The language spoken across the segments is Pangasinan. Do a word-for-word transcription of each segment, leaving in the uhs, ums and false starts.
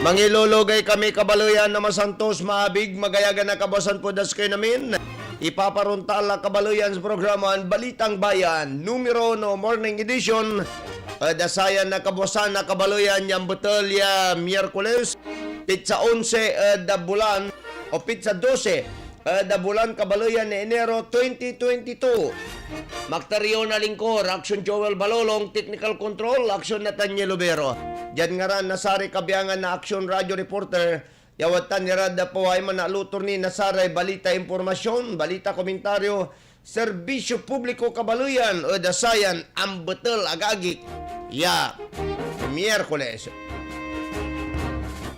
Mangilologay kami, kabaleyan, na masantos, maabig, magayagan a kabuasan pod sikayonmin. Ipaparontal a kabaleyan so programan Balitang Bayan, numero uno, morning edition. Ed sayan a kabuasan a kabaleyan ya ambetel ya Miyerkules, pitsa onse ed bulan, o pitsa dose, ed bulan kabaleyan na Enero twenty twenty-two. Makter yo na lingkor, Action Joel Balolong, technical control, Action Nathaniel Obero. Diad ngaran na saray kabiangan na Action Radio Reporter, ya wadtan irad paway manalutor ni na saray balita, impormasyon, balita, komentaryo, serbisyo publiko, kabaleyan, ed sayan ambetel, agagik, ya Miyerkules.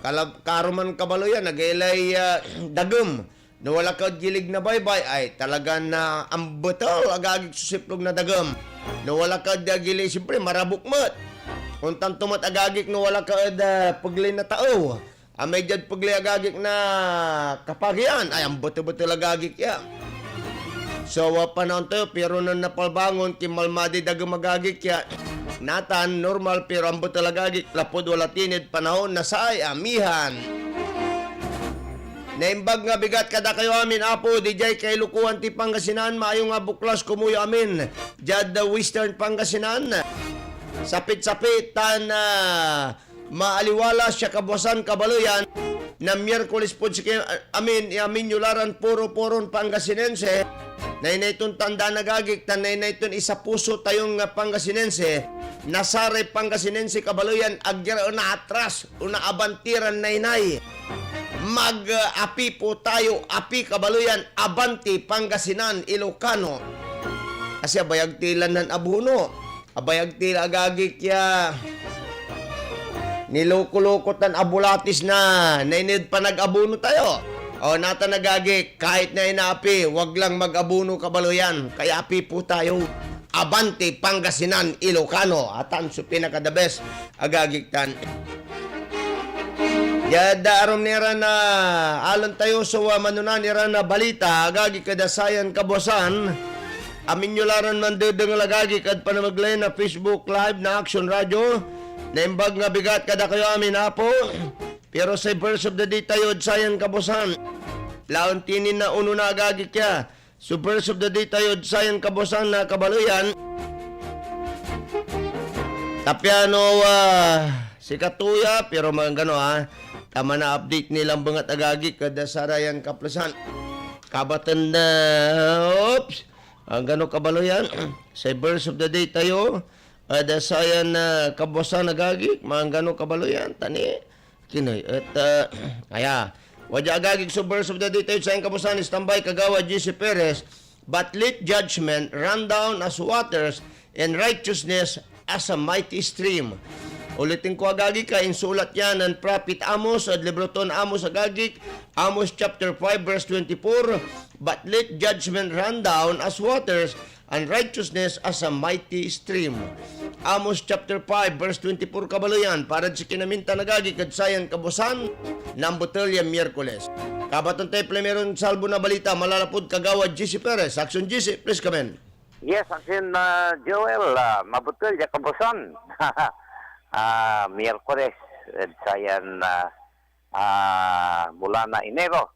Kalab-, karuman, kabaleyan, agaylay, ah, dagem. No wala ka ed gilig na baybay, ay talagan, ah, ambetel, agagik, so siplog na dagem. No wala ka ed, ah, gilig, siyempre, marabuk met. Ontan to met, agagik, no wala ka ed, ah, pegley na taew. Amay diad pegley, agagik, na kapagian, ay ambetel-betel, agagik, ya. So, ah, panaon tayo, pero nen napalbangon, kinmalma day dagem, agagik, ya. Natan, normal, pero ambetel, agagik, lapud wala tinid panaon na saay amihan. Naimbag nga bigat kadakayo amin, Apo, didiay kailokoan ti Pangasinan, maayong abuklas komuyo amin diad Western Pangasinan. Sapit-sapit tan, ah, maaliwalas ya kabuasan, kabaleyan, na Miyerkules pod sikayo amin, ya amin yo la ran puro-puron Pangasinense. Naynay ton tandaan, agagik, tan naynay ton isapuso tayon, ah, Pangasinense, na saray Pangasinense, kabaleyan, ag ira onaatras, onaabanti ran naynay. Mag, ah, api po tayo, api, kabaleyan, abanti, Pangasinan, Ilocano. Kasi abayag ti la nan abono. Abayag ti la, agagik, ya niloko-loko tan abolatis na naynay ed panag-abono tayo. O, natan, agagik, kahit na inaapi, wag lang mag-abono, kabaleyan. Kaya api po tayo. Abanti, Pangasinan, Ilocano. Atan so pinaka-the best, agagik, tan. Diad arum ni ran, ah, alen tayo so, ah, manonan iran, ah, balita, agagik, ed sayan kabuasan. Amin yo la ran mandedengel, agagik, ed panamegley na Facebook Live na Action Radio. Naimbag nga bigat kadakayo amin, Apo. Pero say verse of the day tayo ed sayan kabuasan, laen ti nin naonona, agagik, ya. So, verse of the day tayo ed sayan kabuasan na kabaleyan. Tapiano, ah, sikato ya, pero manggano, ah, ta mana-update ni labat, agagik, ed sarayan kaplesan. Kabaten na, oops, anggano kabaleyan. Say verse of the day tayo ed sayan, ah, kabuasan, agagik, manggano kabaleyan, tani, Kinoy et, ah, aya. Wadya, agagik, so verse of the day tayo sayan kabuasan, standby, Kagawa Jesse Perez, "But let judgment run down as waters, and righteousness as a mighty stream." Ulitin ko, agagik, a insulat ya nen Prophet Amos ed libro ton Amos, agagik, Amos chapter five, verse twenty-four, "But let judgment run down as waters, and righteousness as a mighty stream." Amos chapter five, verse twenty-four, kabaleyan, parad sikinamin tan agagik ed sayan kabuasan na ambetel ya Miyerkules. Kabatan tay primeron salbo na balita, manlalapud Kagawa Jesse Perez. Action, Jesse, please come in. Yes, Action, ah, Joel, ah, mabetel ya kabuasan. Ah, Miyerkules, ed sayan, ah, ah, bulan na Enero.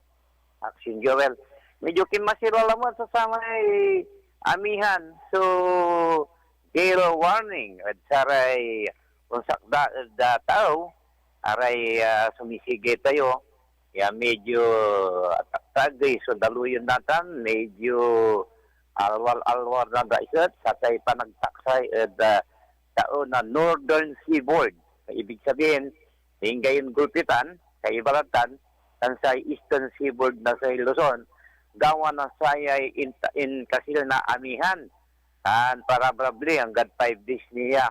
Action, Joel. Medyo kinmasi la lamet so samay amihan so gale warning ed saray onsakda ed, ah, tao, aray, ah, sumisigay tayo, ya medyo atagtagey so daluyon natan, medyo alwar-alwar na daiset, sakey panagtaksay ed, ah, tao na Northern Seaboard. Ibig sabihin, Lingayen Gulpi tan, kaiba la tan, tan say Eastern Seaboard na say Luzon, gawa na sayay in-, inkasil na amihan. Tan parabrabli anggad five days ni ya,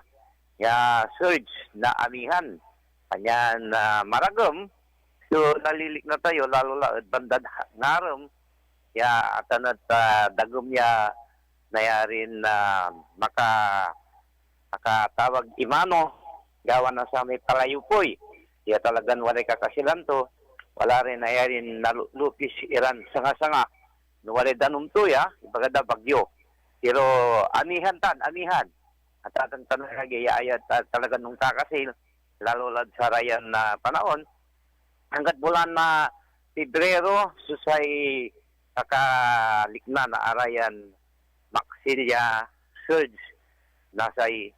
ya surge na amihan. Kanyan, ah, maragem, so nalilikna tayo, lalo la ed bandad ha-, ngarem, ya atan et, ah, dagem ya nayarin, ah, maka-, makatawag imano, gawa na samay palayopoy, ya talagan walay kakasilan to, wala rin nayarin nalulupis iran sanga-sanga, no walay danum to ya, ibaga da bagyo. Pero amihan tan, amihan. At atang tanagay ya ayat, ah, talagan nung kakasil, lalo lad sarayan na panaon, Anggad bulan na Pebrero so say kakalikna na arayan maksilya surge na say,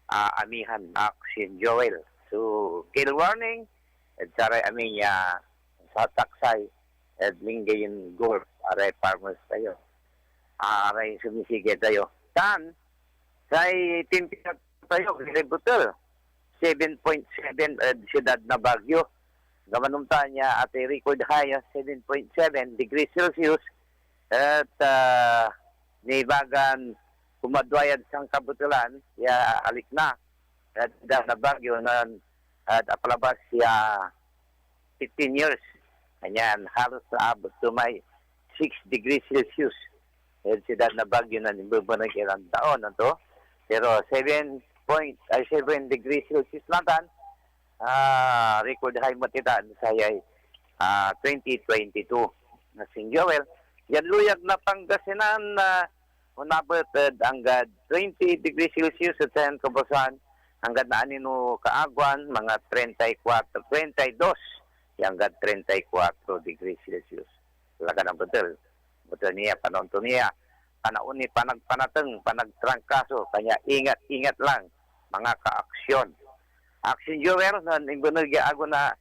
ah, amihan Action Joel. So, gale warning ed saray amin ya sataksay ed Lingayen Gulf, aray farmers tayo, aray sumisige tayo. Tan say temperatura tayo, very brutal. Seven point seven ed siyudad na Baguio. Gaman ontan ya atay record high ya seven point seven degrees Celsius et, ah, nibagan kumadwa yad sankabutelan ya alikna ed siyudad na Baguio nen, et apalabas ya fifteen years. Kanyan halos naabot to may six degrees Celsius ed siyudad na Baguio nen imbebeneg iran taon, anto? Pero seven point, ay, seven degrees Celsius natan, ah, record high met itan sayay, ah, twenty twenty-two. Action Joel, yan luyag na Pangasinan, ah, onabet ed anggad twenty degrees Celsius ed sayan kabuasan, anggad naani no kaagewan, mga treinta y cuatro, treinta y dos, ya anggad treinta y cuatro degrees Celsius. Talaga naman betel. Betel niya, panaon to niya. Panaon ni panagpanateng, panagtrangkaso, kanya ingat-ingat lang, mga ka-action. Action Joel, nen imbeneg ya agew na,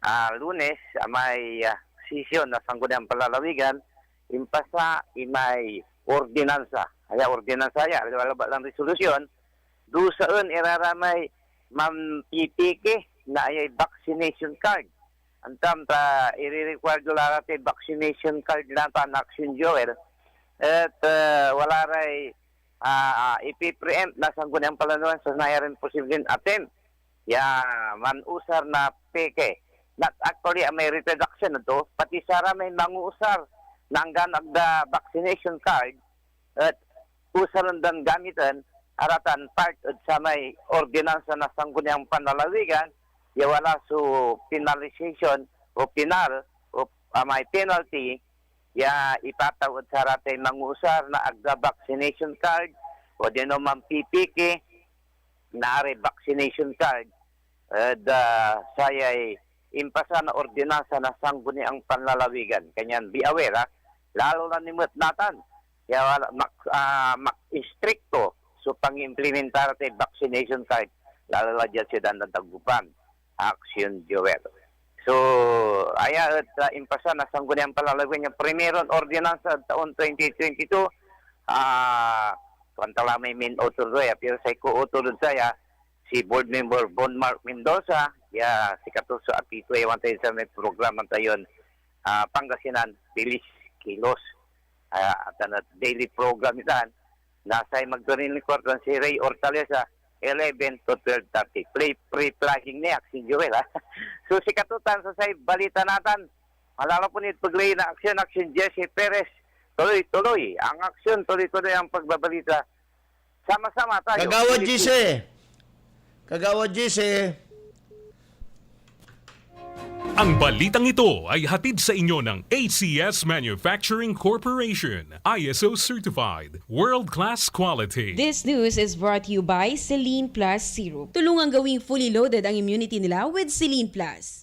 ah, Lunes, amay, ah, sesyon na Sangguniang Panlalawigan, impasa imay ordinansa. Aya ordinansa ya, aliwa labat lan resolusyon, dusaen ira ra may mampipiki na ayay vaccination card. Antam ta ire-require da la ra tay vaccination card natan, Action Joel. Et, ah, wala ray, ah, ah, ipipreempt na Sangguniang Panlalawigan so nayarin posibleng attempt ya manusar na peke. Not actually, ah, may reproduction na to, pati saramay manguusar na anggan agda vaccination card, et usaren dan gamiten, aratan part ed samay ordinansa na Sangguniang Panlalawigan ya wala so penalization o penal o, ah, may penalty ya ipataw ed saratay manguusar na agda vaccination card o di no mampipiki na aray vaccination card ed, ah, sayay impasa na ordinansa na Sangguniang Panlalawigan. Kanyan be aware, ah, lalo la ni met natan ya wala, mak-, ah, mak-, istrikto so pangimplementar tay vaccination card, lalo la diad siyudad na Dagupan, Action Joel. So, aya et, ah, impasa na Sangguniang Panlalawigan ya primeron ordinansa ed taon twenty twenty-two, ah, kuan ta la may main author to ya, pero say co-author ed saya, si Board Member Bon Mark Mendoza, ya sikato so apito ya wantay sa may programa tayon, ah, Pangasinan, Bilis Kilos. Ah, atan et daily program itan, na say magturing ni kuarto si Ray Hortaleza, eleven to twelve thirty. Play, pre-plugging ni Action Joel, ha? So, sikato tan so say balita natan. Malalaw po nit pegley na Action, Action Jesse Perez. Tuloy-tuloy ang aksyon, tuloy-tuloy ang pagbabalita. Sama-sama tayo. Kagawad Pilipino. Jesse. Kagawad Jesse. Ang balitang ito ay hatid sa inyo ng A C S Manufacturing Corporation, I S O certified, world-class quality. This news is brought to you by Celine Plus Syrup. Tulungan gawing fully loaded ang immunity nila with Celine Plus.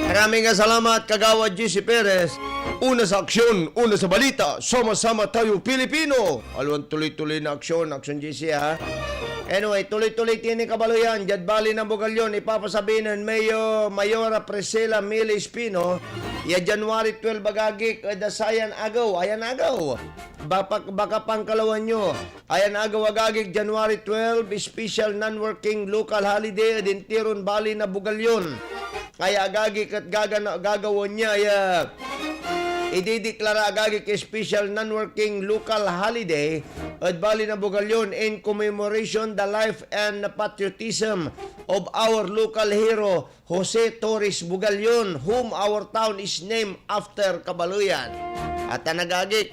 Maraming salamat, Kagawad Jesse Perez. Una sa aksyon, una sa balita, sama-sama tayo, Pilipino. Alwan tuloy-tuloy na aksyon, aksyon, Jesse, ha? Anyway, tuloy-tuloy tini kabaloyan, diad Bali na Bugallon, ipapasabi nen Mayor, Mayora Priscilla Mili Espino, ya January twelve agagik ed sayan agew, ayan agew. Baka, baka pankalawan yo. Ayan agew agagik January twelve, special non-working local holiday ed intiron Bali na Bugallon. Aya agagik et gagana-, gagawaen nia ya idideklara agagik special non-working local holiday ed Bali na Bugallon in commemoration the life and patriotism of our local hero, Jose Torres Bugallon, whom our town is named after, kabaloyan. Atan agagik.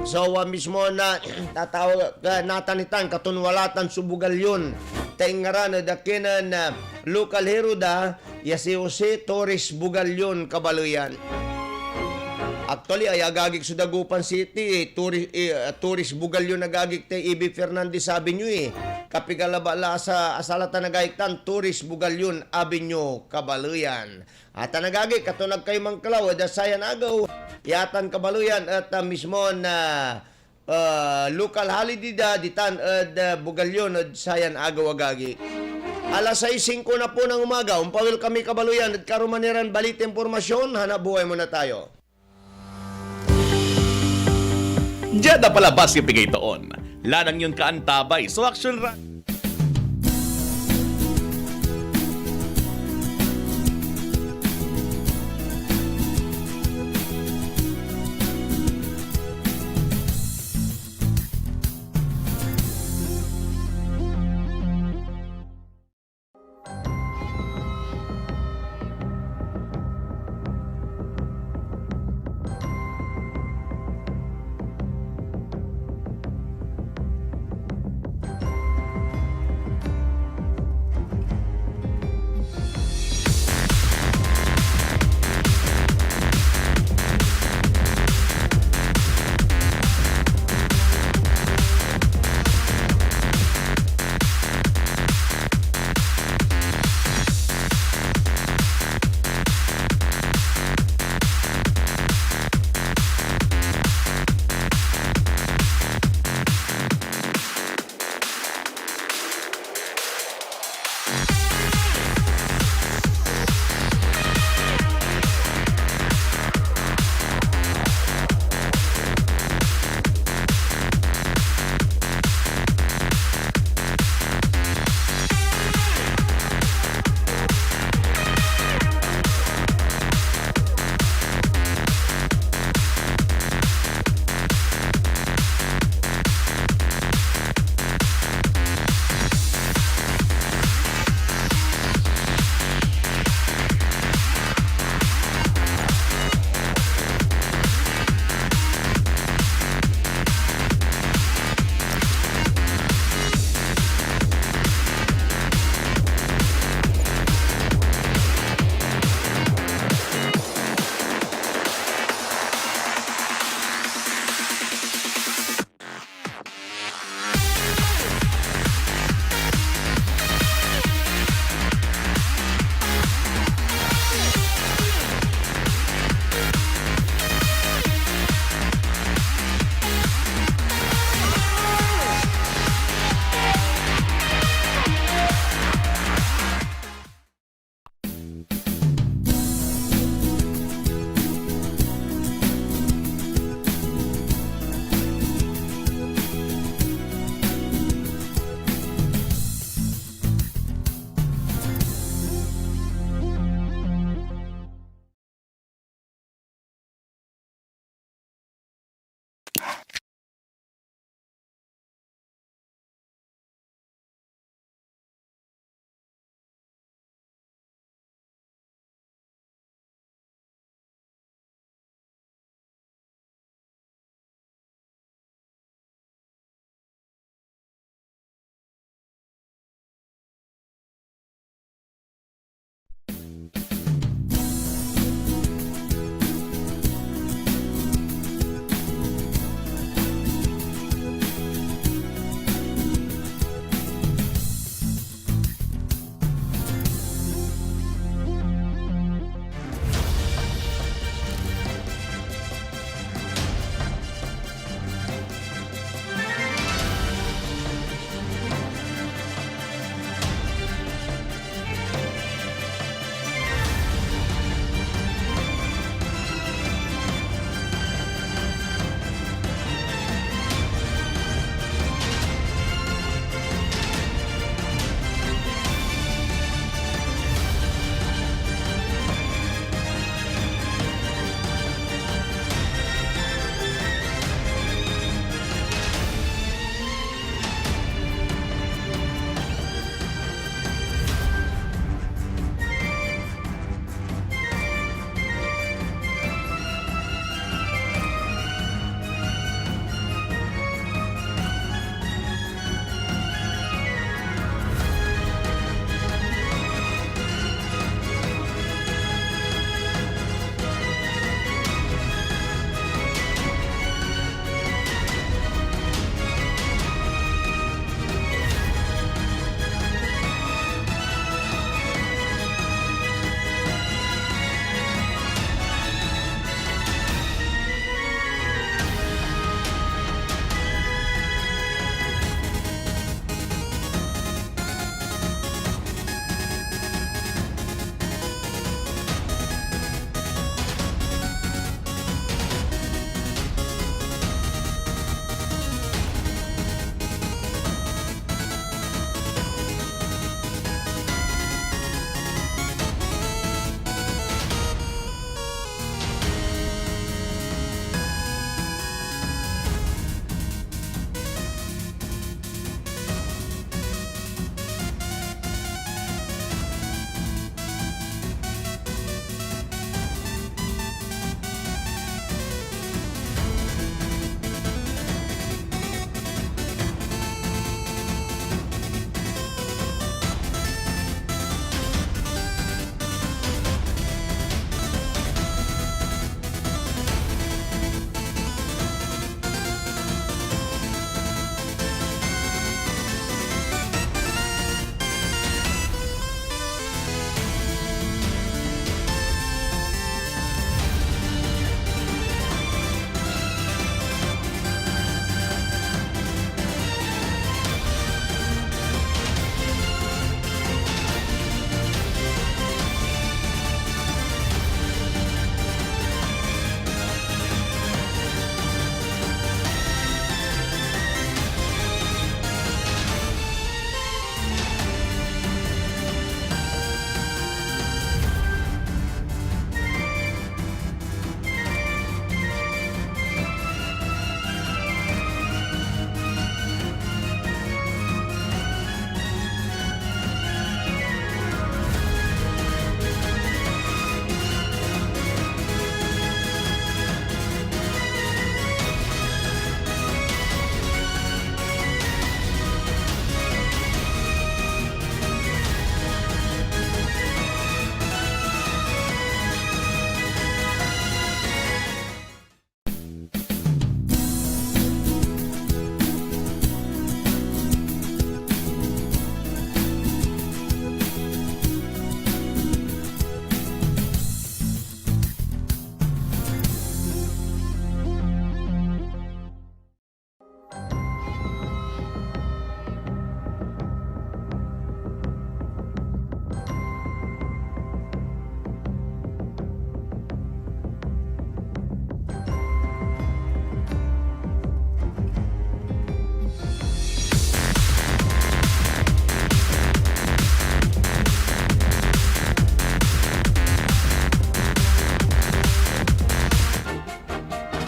So, ah, mismo na tatawag, ah, natan itan, katon wala tan so Bugallon. Ta ingaran ed akinen, ah, local hero da, ya si Jose Torres Bugallon, kabaloyan. Actually, ay agagik so Dagupan City, eh, Torres, eh, ah, Torres Bugallon agagik tay A B Fernandez Avenue, eh. Pigalaba la sa asala tan agayik tan Tourist Bugallon Avenue, Kabaleyan. Atan agagi, katon ag kayo mankelaw ed sayan agew, ya tan Kabaleyan et, ah, mismon, ah, ah, local holiday da ditan ed, ah, Bugallon ed sayan agew agagi. Alas sais singko na po ng umaga, ompawil kami Kabaleyan ed karuman iran balita, impormasyon, hanap buhay muna tayo. Diad napalabas ya pigay toon, lanang yon kaantabay so aksyon ra.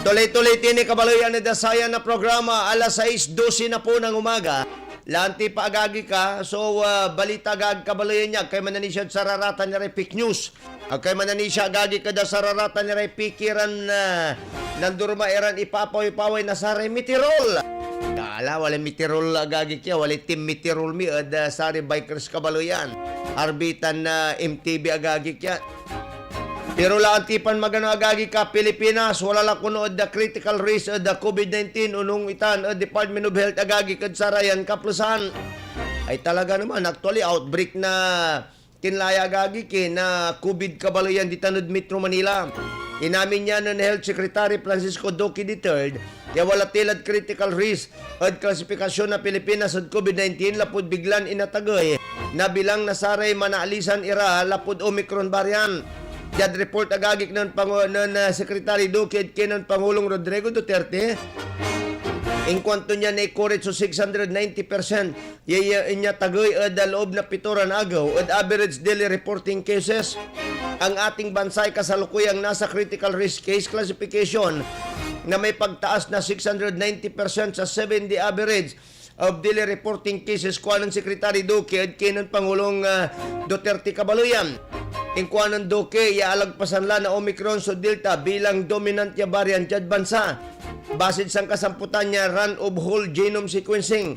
Tuloy-tuloy tini kabaloyan ed sayan a programa, alas sais dose na po ng umaga. Lanti pa agagi ka, so, ah, balita agagi kabaloyan niya, kay mananisiad sararatan iray fake news. Agkay mananisia agagi ed sararatan iray pikiran, ah, nanduruma iran ipapawi-paway na saray mitirol. Ala, walay mitirol agagi kya, walay team mitirol mi ed, ah, saray bikers kabaloyan. Arbitan na M T V agagi kya. Pero lanti pan magano agagi ka Pilipinas, wala la kono ed critical risk ed COVID nineteen, onung itan ed Department of Health agagi ed sarayan kaplesan. Ay talaga naman, actually, outbreak na kinlaya agagi ki na COVID kabaloyan ditan ed Metro Manila. Inamin ya nen Health Secretary Francisco Duque the third ya wala ti lad critical risk ed klasifikasyon na Pilipinas ed COVID nineteen lapud biglan inatagey na bilang na saray manaalisan ira lapud Omicron variant. Diad report agagi nen Pangu-, nen, ah, Secretary Duque ed kinen Pangulong Rodrigo Duterte, inkuanto niya naikurit so six hundred ninety percent ya, ya inyatagey ed loob na pitoran agew ed average daily reporting cases. Ang ating bansa ay kasalukuyang nasa critical risk case classification na may pagtaas na six hundred ninety percent sa seven-day average of daily reporting cases, kuanen Secretary Duque ed kinen Pangulong, ah, Duterte kabaloyan. Inkuanen Duque ya alagpasan la na Omicron so Delta bilang dominant ya variant diad bansa. Basid sankasamputan ya run of whole genome sequencing,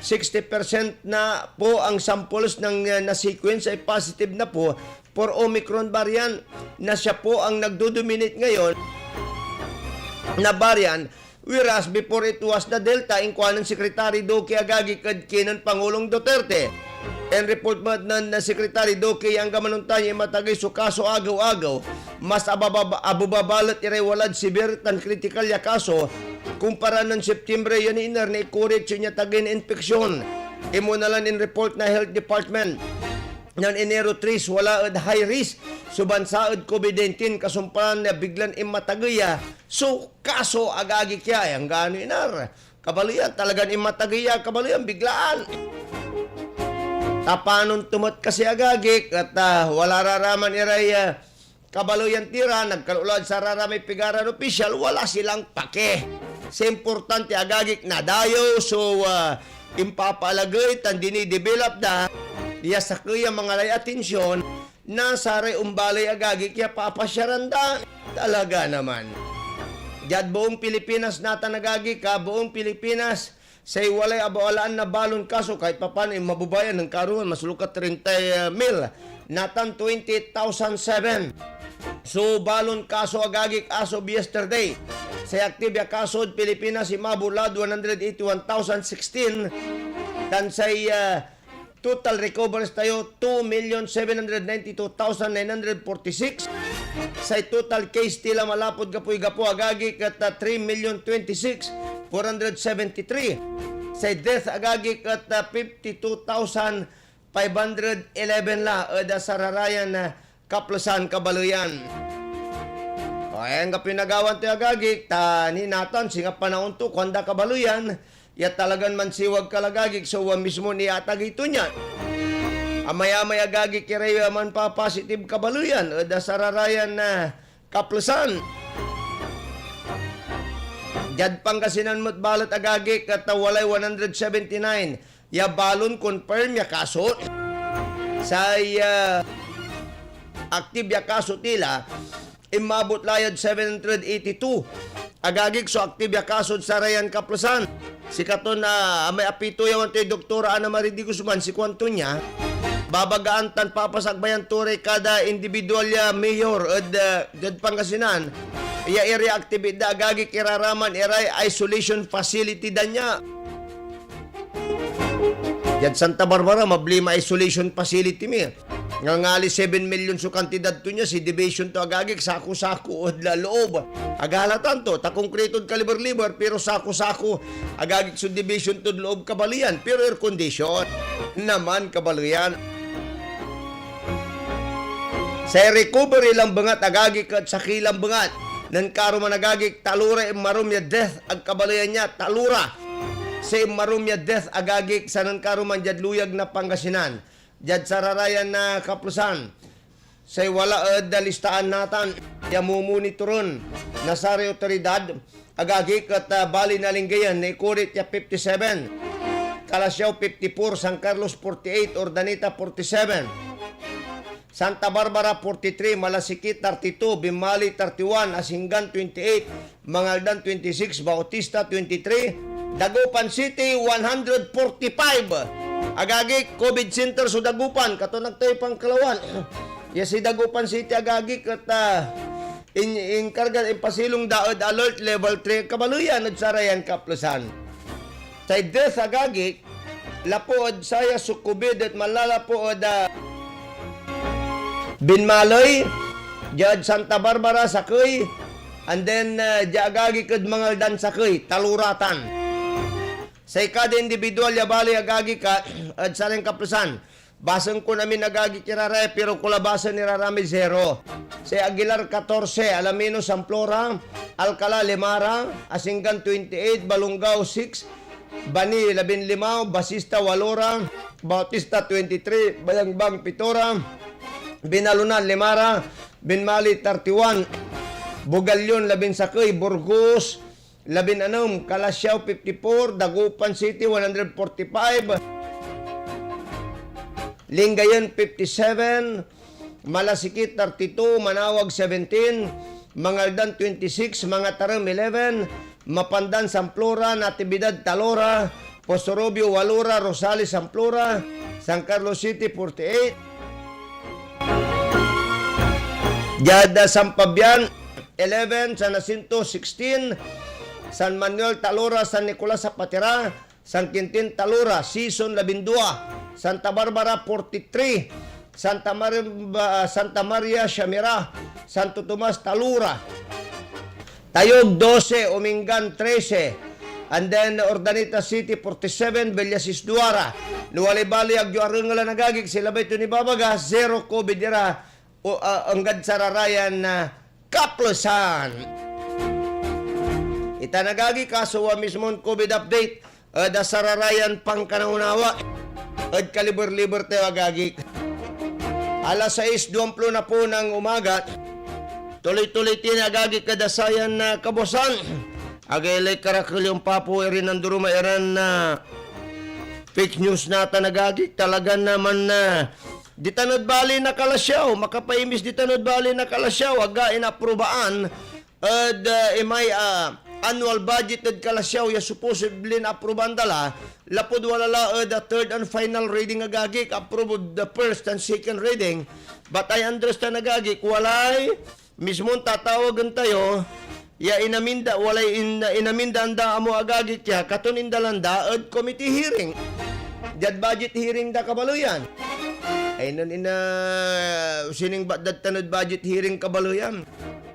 sixty percent na po ang samples ng, ah, na-sequence ay positive na po for Omicron variant na siya po ang nagdo-dominate ngayon na variant, whereas before it was the Delta, inkuanen Secretary Duque agagi ed kinen Pangulong Duterte. Inreport met nen, na Secretary Duque ya anggan man ontan ya inmatagey so kaso agew-agew, mas abababa-, ababa balet iray walad severe tan critical ya kaso kumpara nen Septiembre ya niiner na ikurit so inyatagey na impeksyon. Imo na lan inreport na Health Department nen Enero tres, wala ed high risk so bansa ed COVID nineteen kasumpalan na biglan inmatagey ya so kaso agagi kya, ay anggano inar. Kabaloyan, talagan inmatagey ya, kabaloyan, biglaan. Tapanon to met kasi agagik, et, ah, wala raraman iray, ah, kabaloyan tira, nagkalolad sararamay pigaran opisyal, wala silang pake. Sa importante agagik nadayew so, ah, impapaalagey tan dinidevelop da, ya sakey a mangalay atensyon, na saray ombaley agagik ya papasyaran da. Talaga naman. Diad buong Pilipinas natan agagik, ah, buong Pilipinas, say walay abawalaan na balon kaso, kahit papano, eh, mababayan nen karuman, mas lukat treinta mil, natan twenty-eight thousand seven. So, balon kaso agagik as of yesterday. Say active ya kaso ed Pilipinas, imabot lad one hundred eighty-one thousand sixteen, tan say, ah, total recoveries tayo, two million seven hundred ninety-two thousand nine hundred forty-six. Say total case tila malapud gapoy gapo agagik et, ah, three million twenty-six four hundred seventy-three. Say death agagik et, ah, fifty-two thousand five hundred eleven la ed, ah, sararayan, ah, kaplesan kabaleyan. O, ay anggapoy nagawan toy agagik, ta ni natan singa panaon to, kuanda kabaleyan, ya talagan mansiwag ka la agagik so, ah, mismon iatagey to niyan. Amayamay agagik iray, ah, manpapositive kabaleyan ed, ah, sararayan, ah, kaplesan. Diad Pangasinan met balet agagik et, ah, walay one hundred seventy-nine ya balon confirm ya kaso. Say, ah, active ya kaso tila, inmabot la yad seven hundred eighty-two. Agagik so active ya kasod sarayan kaplesan. Sikaton, ah, amay apitoyawan toy Doktora Ana Marie de Guzman, si kuanto nia, babagaan tan papasakbayan to ray kada individual ya mayor ed, ah, diad Pangasinan ya iri-activate da, agagik, iraraman iray isolation facility da nia. Diad Santa Barbara, mablima isolation facility mi. Ngalngali seven million so kantidad to nia, si division to agagik, sako-sako ed la-, loob. Agala tan to, ta konkretod kaliber-liber, pero sako-sako agagik so division tod loob kabaleyan, pero air condition naman kabaleyan. Say recovery lambengat agagik et sakey lambengat. Nen karuman agagik, talora inmarum ya death ag kabaleyan nia, talora. Say inmarum ya death agagik, sanen karuman diad luyag na Pangasinan. Diad sararayan na kaplesan. Say wala ed listaan natan. ya mumonitoren na saray otoridad, agagik, et, ah, bali nalinggayan, naikurit ya fifty-seven, Calasiao fifty-four, San Carlos forty-eight, Urdaneta forty-seven, Santa Barbara forty-three, Malasiqui thirty-two, Binmali thirty-one, Asingan twenty-eight, Mangaldan twenty-six, Bautista twenty-three, Dagupan City one hundred forty-five. Agagik, COVID center so Dagupan, katon agtay pankalawan. Ya si Dagupan City, agagik, et, ah, in-, inkarga, impasilong da ed alert level three, kabaleyan ed sarayan kaplesan. Say death, agagik, lapu ed saya so COVID et manlalapu ed, ah, Binmali, diad Santa Barbara, sakey, and then, ah, dia agagik ed Mangaldan, sakey, talora tan. Say kada individual ya bali, agagik, ah, ed saray kaplesan, basen kon amin, agagik, ira ra, pero kolabasen ira ra may zero. Say Aguilar, katorse, Alaminos, samplo ra, Alcala, lima ra, Asingan, twenty-eight, Balongao, six, Bani, labinlima, Basista, walo ra, Bautista, twenty-three, Bayangbang, pito ra, Binalona, lima ra, Binmali, thirty-one, Bugallon, labinsakey, Burgos, labinanem, Calasiao, fifty-four, Dagupan City, one hundred forty-five, Lingayen, fifty-seven, Malasiqui, thirty-two, Manaoag, seventeen, Mangaldan, twenty-six, Mangatarem, eleven, Mapandan, samplo ra, Natividad, talora, Poso Rubio, walo ra, Rosales, samplo ra, San Carlos City, forty-eight, diad, ah, San Fabian, eleven, San Jacinto, sixteen, San Manuel, talora, San Nicolas, apatira, San Quintin, talora, Sison, labindua, Santa Barbara, forty-three, Santa Mar-, ah, Santa Maria, siamira, Santo Tomas, talora, Tayug, dose, Umingan, trese, and then Urdaneta City, forty-seven, Villasis, dua ra. No walay bali agyo arengelan, agagik, say labay ton ibabaga, zero COVID ira, o, ah, anggad sararayan, ah, kaplesan. Itan, agagik, kaso a mismon COVID update ed sararayan pankanaunawa ed kaliber-liber tayo, agagik. Alas sais duamplo na po ng umaga, tuloy-tuloy tin, agagik, ed sayan, ah, kabuasan. Agaylay karakel yon papo irin nanduruma iran, ah, fake news natan, agagik. Talaga naman na ditan ed bali na Calasiao, makapaimbis ditan ed bali na Calasiao, aga inaprobaan ed, ah, imay, ah, annual budget ed Calasiao ya supposedly naaprobahan da la, lapud wala la ed, ah, third and final reading, agagik, approve of the first and second reading. But I understand, agagik, walay mismon tatawagen tayo ya inaminda, walay in-, inaminda anda amo, agagik, ya katon indalan da ed committee hearing. Diad budget hearing da, kabaleyan. Ay, nen ina-, siningbat dad tan ed budget hearing, kabaleyan.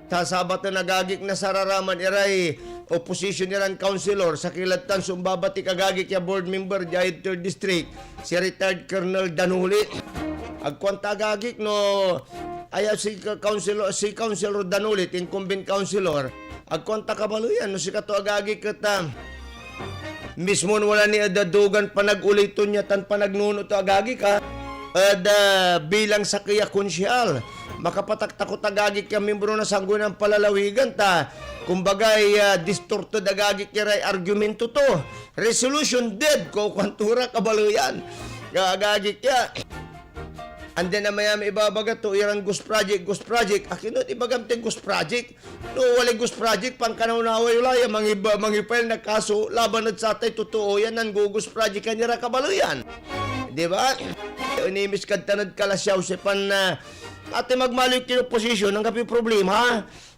Ta sabaten, agagik, na sararaman iray opposition iran councilor, sakey lad tan so ombabatik, agagik, ya board member diad third district, si retired Colonel Danuli. Agkuan ta, agagik, no aya si ka-, councilor, si Councilor Danuli, incumbent councilor, agkuan ta, kabaleyan, no sikato, agagik, et, ah, mismon wala ni ed dugan panagoley to nia tan panagnono to, agagik, a, ed, ah, bilang sakey a konsehal. Makapataktakot, agagik, ya miembro na sanggunian palalawigan ta, kumbagay, ah, distorted, agagik, iray argumento to. Resolution dead, kuanto ra, kabaleyan. Ya, agagik, ya. And then, amayamay ibabaga to iran ghost project, ghost project. Akin et ibagam tay ghost project? No walay ghost project, pankanawnawa yo la ya mangiba-, mangi-file na kaso laban ed satay totoo yan nanggo-ghost project-an ira, kabaleyan. Di ba? Inimis kad tan ed Calasiao, say pan, ah, ate, magmaliw kin opposition, anggapoy problema, ha?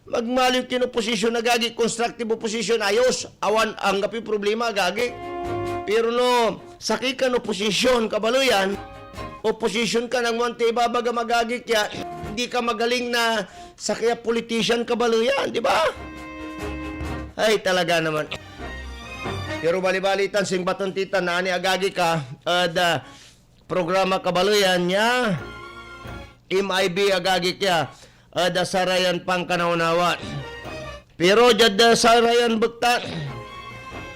Magmaliw kin opposition, agagik, constructive opposition, ayos, awan, anggapoy problema, agagik. Pero no sakey kan opposition, kabaleyan, opposition ka, nagmantay ibabagam, agagik, ya, hindi ka magaling na sakey a politician, kabaleyan, di ba? Ay, talaga naman. Pero balibali tan, singbaten ti tan, nani, agagik, ed, ah, programa, kabaleyan, ya M I B, agagik, ya, ed sarayan pankanawnawa. Pero diad, ah, sarayan bekta,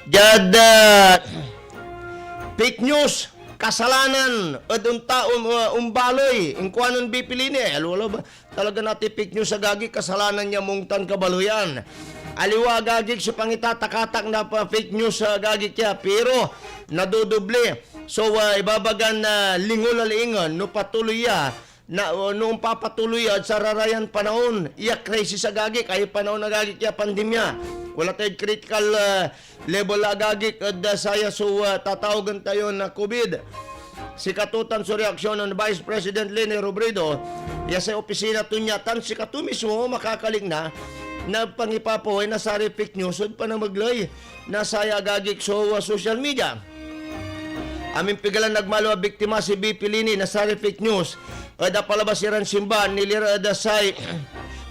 diad, ah, fake news, kasalanan ed onta-, um, ah, ombaley, inkuanen V P Leni, eh, alo, alo ba? Talaga natin fake news, agagik, kasalanan ya mungtan kabaloyan. Aliwa, agagik, so pangitatakatak na pa-, fake news, agagik, ya, pero nadodoble. So, ah, ibabagan na lingol a liingen no patuloy ya, na, no ompapatuloy ya ed sararayan panaon ya crisis, agagik, ay panaon, agagik, ya pandemya. Wala tayo'd critical, ah, level, agagik, ed, ah, saya so, ah, tatawagen tayo na COVID. Sikato tan so reaksyon nen Vice President Leni Robredo, ya say opisina to nia, tan sikato mismo makakalikna na pangipapaway na saray fake news ed panamegley na saya, agagik, so, ah, social media. Amin pigalan nagmaliw a biktima si V P Leni na saray fake news ed apalabas iran simba, nilira ed say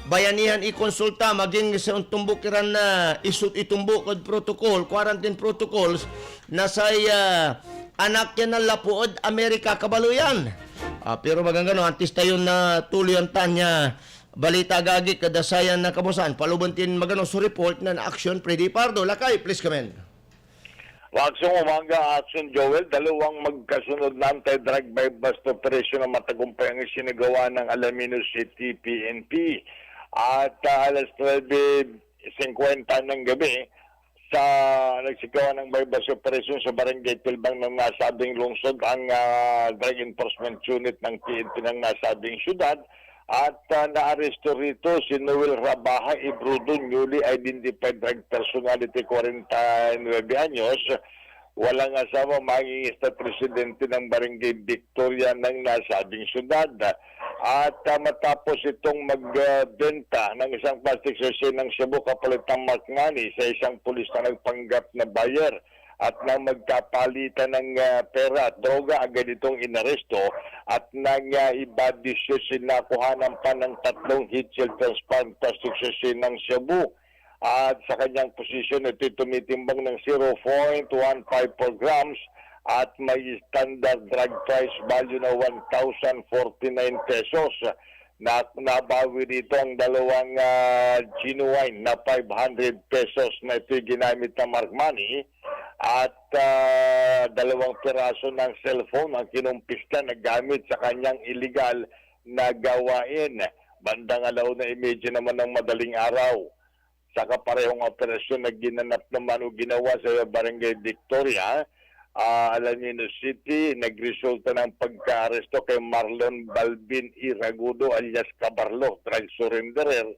Bayanihan ikonsulta, maging sa ontumbok iran na isut-, itumbok ed protocol, quarantine protocols, na say, ah, anak ya nanlapu ed Amerika, kabaloyan. Ah, pero maganggano, antis tayo na tuloyan tan ya balita, agagik, ed sayan na kabuasan. Paluben tin magano so report nen Action Freddy Pardo. Lakay, please come in. Maksong umaga, Action Joel. Dalawang magkasunod na anti-drug buy-bust operation ang matagumpay ang isinagawa ng Alaminos City P N P. At, ah, alas nuebe singkwenta ng gabi, sa nagsagawa ng buy-bust operation sa Barangay Tilbang ng nasabing lungsod ang, ah, Drug Enforcement Unit ng P N P ng nasabing syudad. At, ah, naaresto rito si Noel Rabaha Ibrudo, newly identified drug personality, kwarenta y nuebe anyos, walang asawa, mangingista, presidente ng Barangay Victoria ng nasabing syudad. At, ah, matapos itong magbenta ng isang plastic sachet ng shabu kapalit ng mark money sa isang pulis na nagpanggap na buyer, at nang magkapalitan ng, ah, pera at droga, agad itong inaresto at nang, ah, i-body search, nakuhanan pa ng tatlong heat-sealed transparent plastic sachet ng shabu. At sa kanyang posisyon, ito'y tumitimbang ng zero point one five four grams at may standard drug price value na one thousand forty-nine pesos. Na, nabawi rito ang dalawang, ah, genuine na five hundred pesos na ito'y ginamit na mark money at, ah, dalawang piraso ng cellphone ang kinumpiska na gamit sa kanyang iligal na gawain. Bandang alauna y media naman ng madaling araw, sa kaparehong operasyon na ginanap naman o ginawa sa Barangay Victoria, ah, Alaminos City, nagresulta ng pagkaaresto kay Marlon Balbin Iragudo alias Kabarlo, drug surrenderer,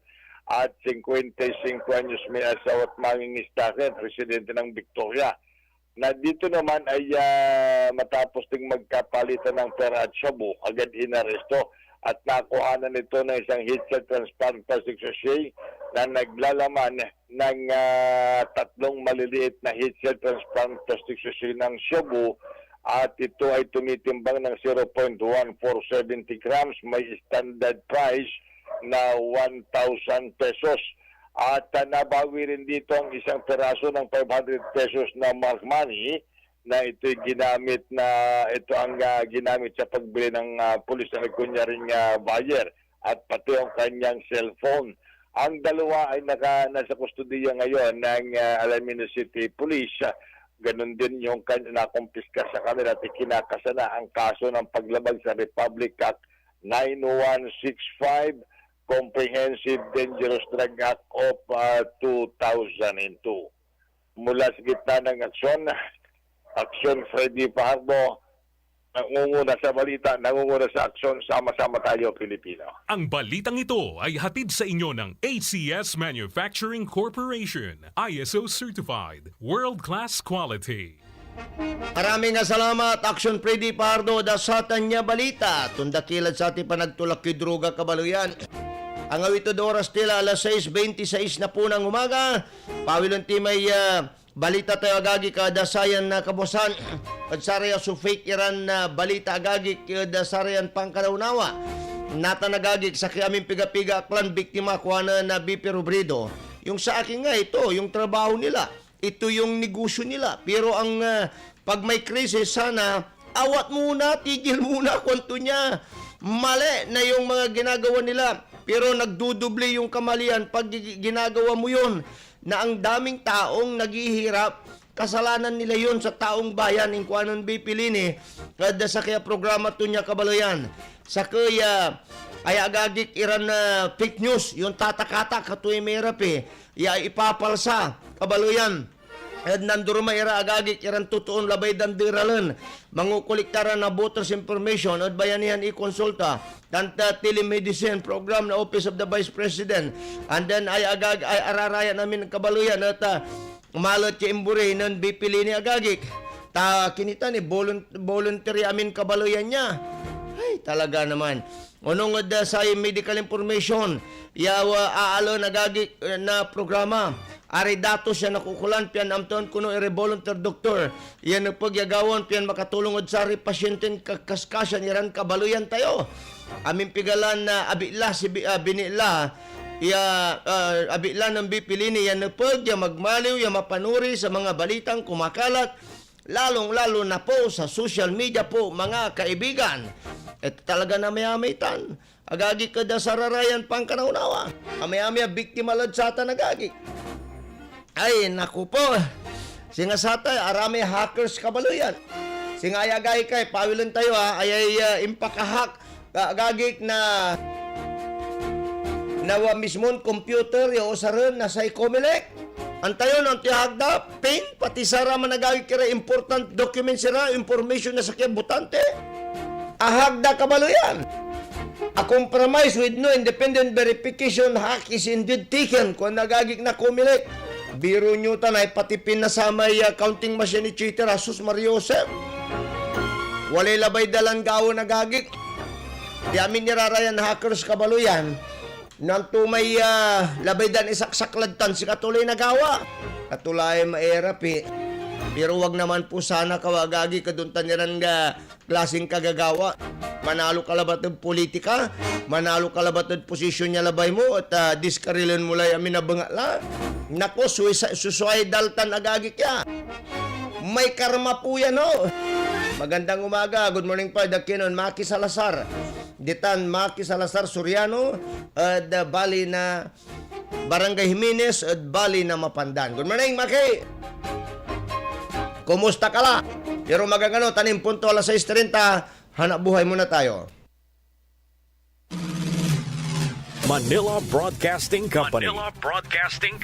at singkwenta y singko anyos, may asawa at mangingista, residente ng Victoria. Na dito naman ay, ah, matapos ding magkapalitan ng pera at shabu, agad inaresto at nakuhanan ito ng isang heat-sealed transparent plastic sachet na naglalaman ng, ah, tatlong maliliit na heat-sealed transparent plastic sachet ng shabu, at ito ay tumitimbang ng zero point one four seventy grams, may standard price na one thousand pesos. At, ah, nabawi rin dito ang isang piraso ng five hundred pesos na mark money na ito'y ginamit na, ito ang, ah, ginamit sa pagbili ng, ah, pulis na nagkunyaring, ah, buyer, at pati yung kanyang cellphone. Ang dalawa ay naka-, nasa kustodiya ngayon ng, ah, Alaminos City Police. Ganun din yung kan-, nakumpiska sa kanila at ikinakasana ang kaso ng paglabag sa Republic Act nine one six five, Comprehensive Dangerous Drug Act of, ah, two thousand and two. Mula sa gitna ng aksyon, Action Freddy Fajardo, nangunguna sa balita, nangunguna sa aksyon, sama-sama tayo, Pilipino. Ang balitang ito ay hatid sa inyo ng A C S Manufacturing Corporation, I S O certified, world-class quality. Maraming salamat, Action Freddy Pardo, da satan ya balita. Tunda kilad sa ating panagtulak kay droga, kabaloyan. Ang awit ed oras tila, alas sais beintisais na po ng umaga. Pawilen ti may, ah, balita tayo, agagik, ed sayan na kabuasan. Ed saraya so fake iran, ah, balita, agagik, ed sarayan pankanaunawa. Natan, agagik, sakey amin piga-piga ak lan biktima, kuanen na V P Robredo. Yung sa akin nga, ito, yung trabaho nila. Ito yung negosyo nila. Pero ang, ah, pag may krisis, sana awat muna, tigil muna, kuanto niya. Mali na yung mga ginagawa nila. Pero nagdudoble yung kamalian pag gi-, ginagawa mo yun, na ang daming taong naghihirap, kasalanan nila yun sa taong bayan, inkuanon V P Leni, kada sa kaya programa to niya, kabaloyan. Sakey, ah, ay agagik iran, ah, fake news, yon tatakata, katoy may rapi, ya ipapalsa, kabaloyan. Ed nanduruma ira agagik iran totoon labay dan deralen. Mangokolekta ra na voters information ed Bayanihan iKonsulta, tan ta telemedicine program na Office of the Vice President. And then ay agag-, ay ararayan amin kabaloyan et, ah, malet ya imbori nen B P Leni agagik. Ta kinita ni volun-, voluntary amin kabaloyan nia. Ay, talaga naman. Onung ed, ah, say medical information ya, ah, aalen agagik, eh, na programa. Aray datos ya nakokolan pian amtaen kono iray volunteer doktor ya nepeg ya gawaen pian makatulong ed saray pasyenten kakaskasan iran kabaloyan tayo. Amin pigalan na abitla si bi-, ah, binitla ya, ah, abitla nen B P Leni ya nepeg ya magmaliw ya mapanuri sa mga balitan kumakalat, lalong-lalo na po sa social media po, mga kaibigan. Ito talaga na mayamay tan. Agagik ed sararayan pankanaunawa. Amayamay a biktima lad satan, agagik. Ay, naku po. Singa satay, aramay hackers kabaloyan. Singa ay agagik ay, pawilen tayo, ha, ayay, ah, impakahack, ah, agagik na, na wa mismon computer ya usaren na say Comelec. Antayon, antoy hack da, pin, pati saraman agagik iray important documents ira, information na sakey a botante. Ahak da kabaloyan. A compromise with no independent verification, hack is indeed taken, kuan agagik na Comelec. Biro nyo tan ay pati pin na samay, ah, counting machine, et cetera. Sus, Maria Josep. Walay labay dalan gawaen agagik. Di amin irarayan hackers kabaloyan. No anto may, ah, labay dan isaksak lad tan, sikato lay nagawa. Kato lay mairapi. Pero wag naman po sana kawa agagik ed ontan iran ga-, klaseng kagagawa. Manalo ka labat ed politika, manalo ka labat ed posisyon ya labay mo, et, ah, diskarilen mo lay amin a bengatla. Nako, suisa-, suicidal tan agagik ya. May karma po yan, ho. Magandang umaga. Good morning, Pard Aquino, Maki Salazar. Ditan, Maki Salazar Soriano, ed, ah, bali na Barangay Jimenez, ed bali na Mapandan. Good morning, Maki! Kumusta ka la? Pero magagano, tan impunto alas sais treinta, hanap buhay muna tayo. Manila Broadcasting Company. Manila Broadcasting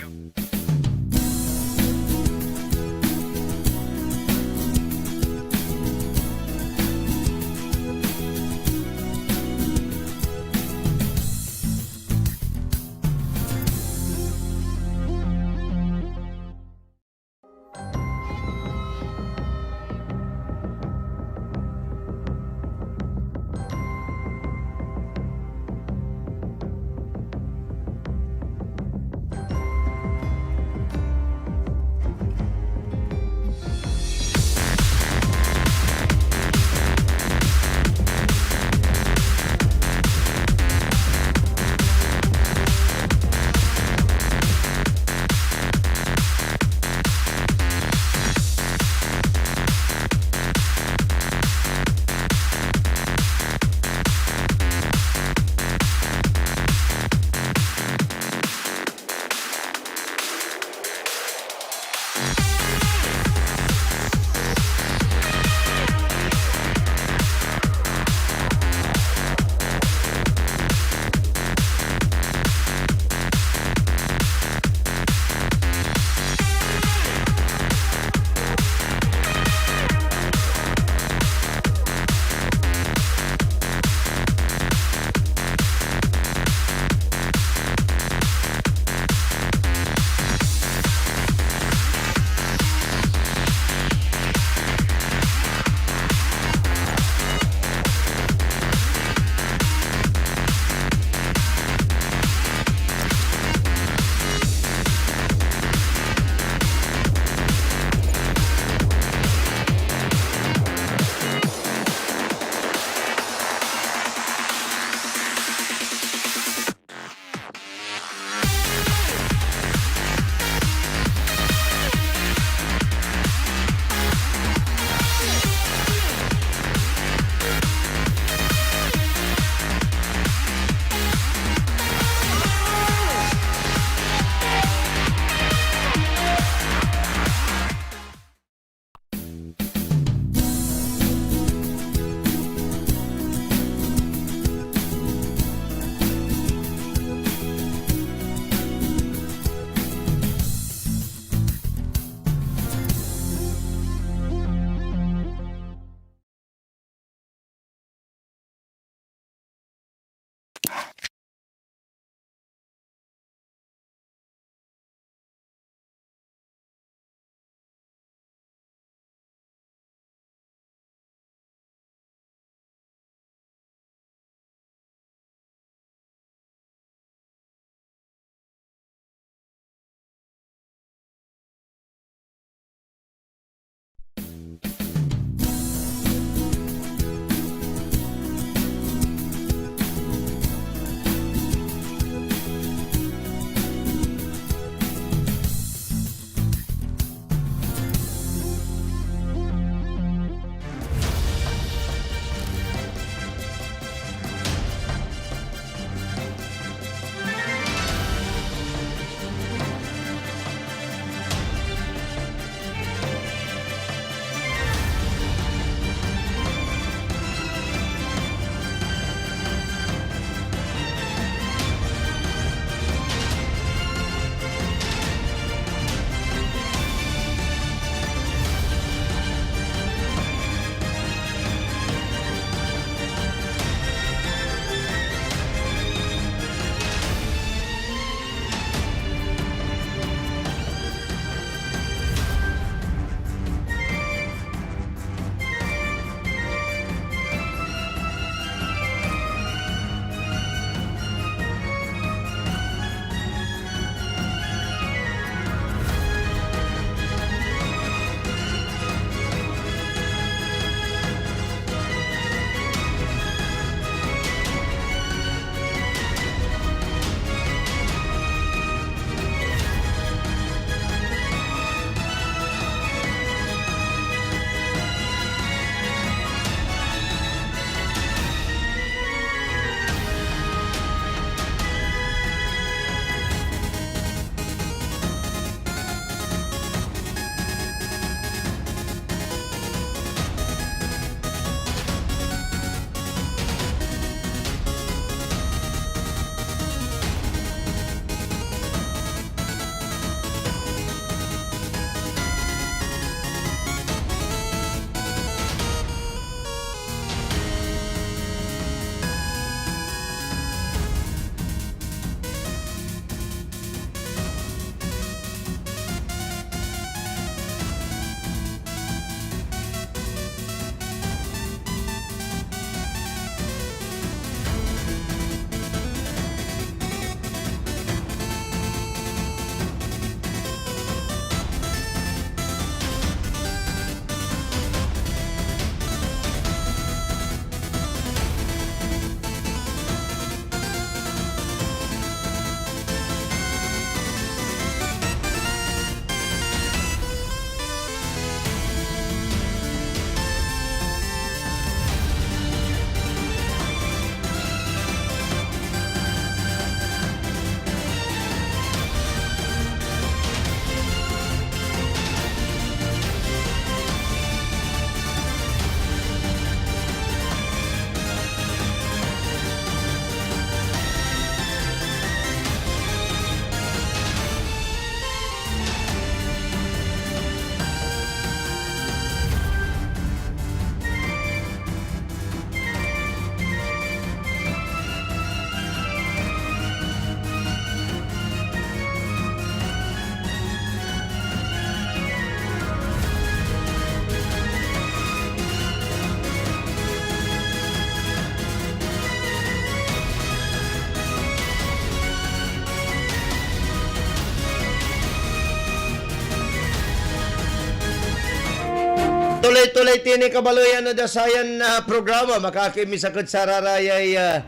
Ito lay tini kabaloyan ed sayan, ah, programa, makakimisak ed sararayay, ah,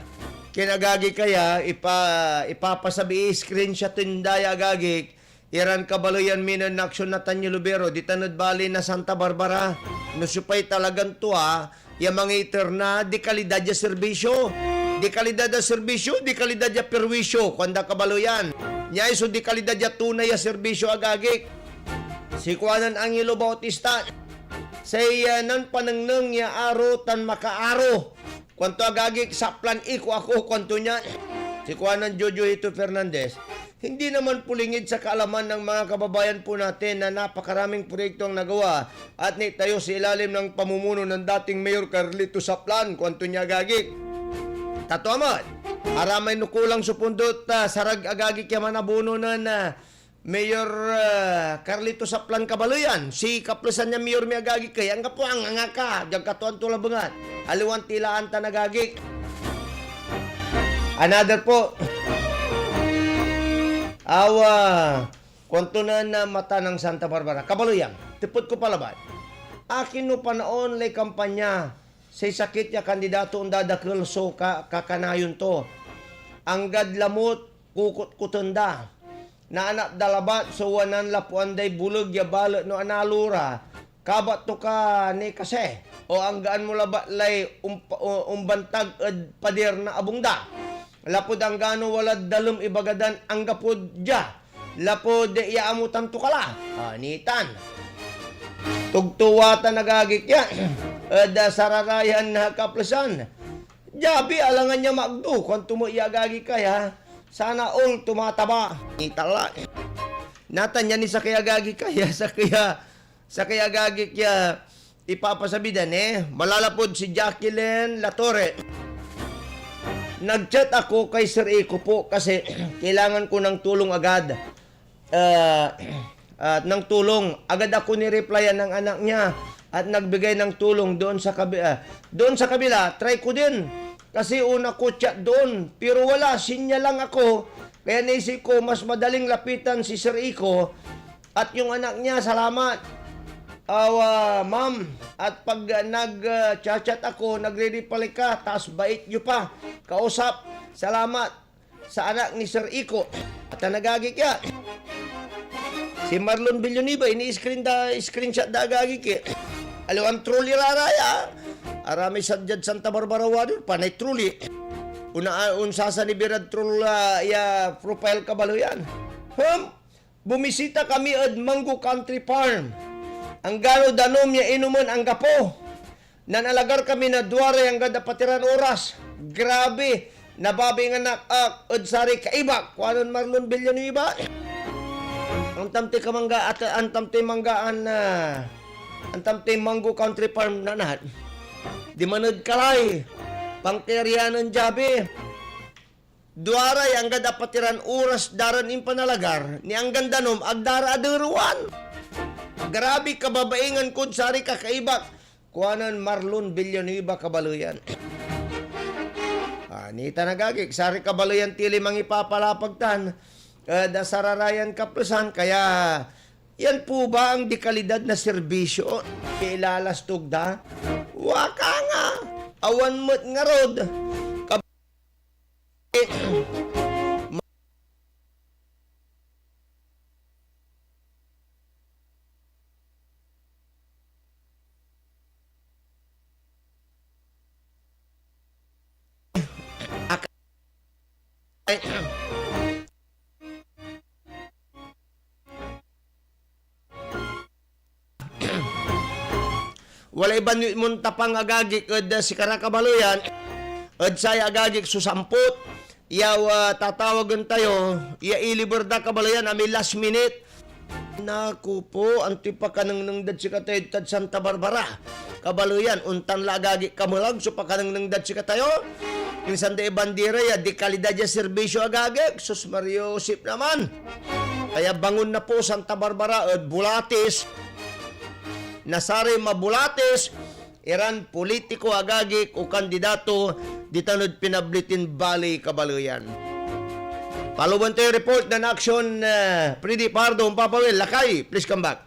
kinagagi kaya, ipa-, ipapasabi, i-screenshot da ya agagik, iran kabaloyan mi nen Action Nathaniel Lubero, ditan ed bali na Santa Barbara. No siopay talagan tua, ya mangiter na dikalidad ya serbisyo, dikalidad ya serbisyo, dikalidad ya perwisyo, kuanda kabaloyan. Niay so dikalidad ya tunay ya serbisyo, agagik. Si kuanen Angelo Bautista, say, ah, nanpanengneng ya aro tan makaaro. Kuanto, agagik, "Saplan iko ako," kuanto nia. Si kuanen Jojo Hito Fernandez, "Hindi naman pulingid sa kaalaman ng mga kababayan po natin na napakaraming proyekto ang nagawa at naitayo sa ilalim ng pamumuno ng dating Mayor Carlito Saplan," kuanto nia, agagik. Tatua met, aramay no kulang so pondot, ah, sarag, agagik, ya manabono nen, ah, Mayor, ah, Carlito Saplan kabaloyan, si kaplesan ya mayor mi, agagik, kaya anggapo, anganga ka, diad katuan to labengan. Aliwan tilaan tan, agagik. Another po. Awa, kuanto na, na mata ng Santa Barbara. Kabaloyan, tepet ko pa labat. Akin no panaon lay kampanya, say sakit ya kandidato ondadakel so ka-, kakanayon to. Anggad lamot, kukutkoten da. Naanap da labat so wana, lapuan day boleg ya balet no analo ra, kabat to ka ni kasi, o anggaan mo labat lay umpa-, o-, ombantag ed pader na abung da. Lapud anggano walad dalem, ibaga dan anggapod dia, lapud iyaamotan to ka la. Ah, nitan. Tugtuwa tan, agagik, ya ed, ah, sararayan na kaplesan. Diabi, alangan ya magdo, kuanto met ya, agagik, ya, "Sana all tumataba." Itala. Natan ya ni sakey, agagik, ya, sakey a, sakey, agagik, ya ipapasabi da ni. Malalapud si Jacqueline Latorre. "Nag-chat ako kay Sir Iko po kasi kailangan ko ng tulong agad." ah, ah, ng tulong. Agad ako ni-replyan ng anak niya at nagbigay ng tulong doon sa kabi-, ah, doon sa kabila. Try ko din. Kasi una ko chat doon, pero wala, sinya lang ako. Kaya naisip ko, mas madaling lapitan si Sir Iko at yung anak niya. Salamat, awa, ma'am. At pag, ah, nag, ah, chat-chat ako, nagre-reply ka, tas bait yo pa. Kausap, salamat sa anak ni Sir Iko. At ang nagagik ya. Si Marlon Villanueva, ini-screen da, screenshot da agagik ya. Aliwan trolley ra ra ya. Aramay sadyad Santa Barbara Warrior, panay trolley. Una, ah, onsasa ni birad troll, ah, ya profile kabaloyan. Hmm? Bumisita kami ed Mango Country Farm. Anggano danum ya inomen, anggapo. Nanalagar kami na duaray anggad apatiran oras. Grabe, nababingan ak ed saray kaibak, kuanen Marlon Villanueva. Antam ti kamangga, at antam ti manggaan na, antam ti Mango Country Farm nanat. Diman ed Kalay, Pangkayarian nen Javi. Duaray anggad apatiran oras da ran impanalagar, ni anggan danum, ag da ra aderewan. Grabe kababaingan kod saray kakaibak, kuanen Marlon Villanueva kabaloyan. Ah, nitan agagik, saray kabaloyan ti lay mangipapalapag tan, eh, da sararayan kaplesan, kaya yan po ba ang dekalidad na serbisyo ya ilalastog da? Waka nga, awan met ngarud. Walay banwit mon tapang, agagik, ed, ah, sikara kabaloyan, ed say agagik so sampot ya, ah, tatawagen tayo, ya iliber da kabaloyan, amay last minute. Naku po, antoy pakanengneng dad sikatayo tad Santa Barbara? Kabaloyan, ontan la, agagik, kamelag so pakanengneng dad sikatayo. Insan da ibandira ya dekalidad ya serbisyo, agagik. Sus Maria Josep naman. Kaya bangon na po Santa Barbara ed bulatis na saray mabulatis iran politiko, agagik, o kandidato ditan ed pinabli tin baley kabaloyan. Paluban tayo report nen Action, eh, Freddy Pardo, Papa Will, lakay, please come back.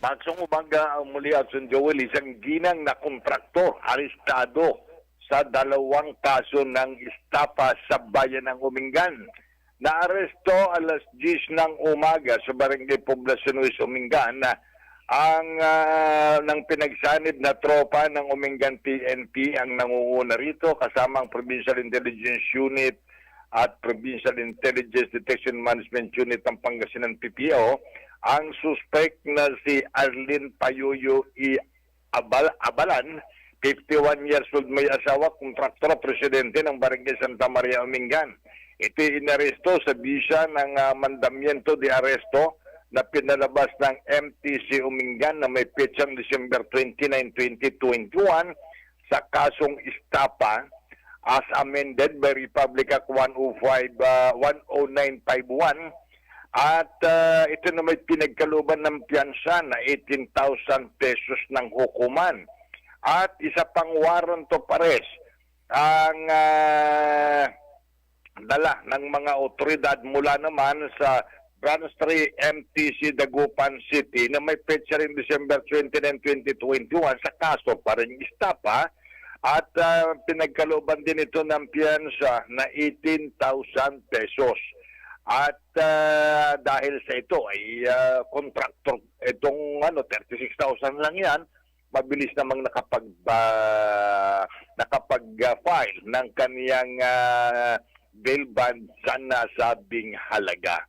Paksong umaga, ah, muli, Action Joel, isang ginang na kontraktor arestado sa dalawang kaso ng estapa sa bayan ng Umingan. Naaresto alas diyes ng umaga sa Barangay Poblacion West, Umingan, na ang, ah, ng pinagsanib na tropa ng Umingan P N P ang nangunguna rito, kasama ang Provincial Intelligence Unit at Provincial Intelligence Detection Management Unit ng Pangasinan, P P O, ang suspek na si Arlene Payoyo E. Abal-, Abalan, fifty-one years old, may asawa, kontraktor at presidente ng Barangay Santa Maria Umingan. Ito'y inaresto sa bisa ng, ah, mandamiento de arresto na pinalabas ng M T C Umingan na may petsang December twenty-nine, twenty twenty-one, sa kasong estapa as amended by Republic Act one oh five, ah, one oh nine five one, at, ah, ito na may pinagkalooban ng piyansa na eighteen thousand pesos ng hukuman. At isa pang warrant of arrest ang, ah, dala ng mga otoridad mula naman sa Branch three M T C Dagupan City na may petsa rin December twenty-nine, twenty twenty-one sa kaso pa rin estapa at, ah, pinagkalooban din ito ng piyansa na eighteen thousand pesos. At, ah, dahil sa ito ay, ah, kontraktor itong ano, thirty-six thousand lang 'yan, mabilis namang nakapag-, ah, nakapag-, ah, file ng kaniyang, ah, bail bond sa nasabing halaga.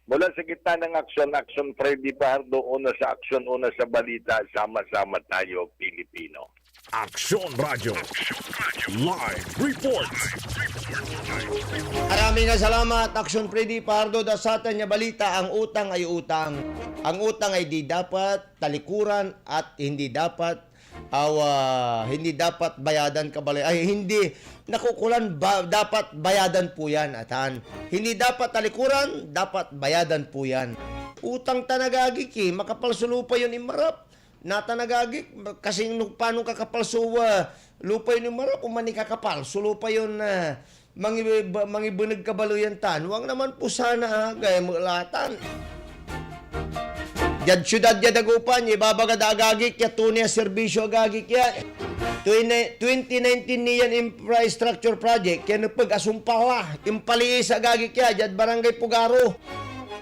Mula sa gitna ng aksyon, Action Freddy Fajardo, una sa aksyon, una sa balita, sama-sama tayo, Pilipino. Aksyon Radio. Live report. Maraming salamat, Action Freddy Fajardo, da satan ya balita, ang utang ay utang. Ang utang ay di dapat talikuran at hindi dapat, awa, hindi dapat bayadan, kabale-, ay, hindi, nakukulan ba, dapat bayadan po yan, atan. Hindi dapat talikuran, dapat bayadan po yan. Utang tan agagik, eh, makapal so lupa yon inmarap. Natan agagik, kasing no, panon kakapal so, ah, lupa yon inmarap, o manikakapal so lupa yon, ah, mangibe-, mangibeneg, kabaleyan tan. Wang naman po sana, ah, gaya mo latan. Diad siudad ya Dagupan, ya ibabaga da agagik ya tuni a serbisyo agagik ya. Twenty, twenty nineteen niyan infrastructure project, ya nepeg a sumpal la, impaliis agagik ya, diad Barangay Pugaro.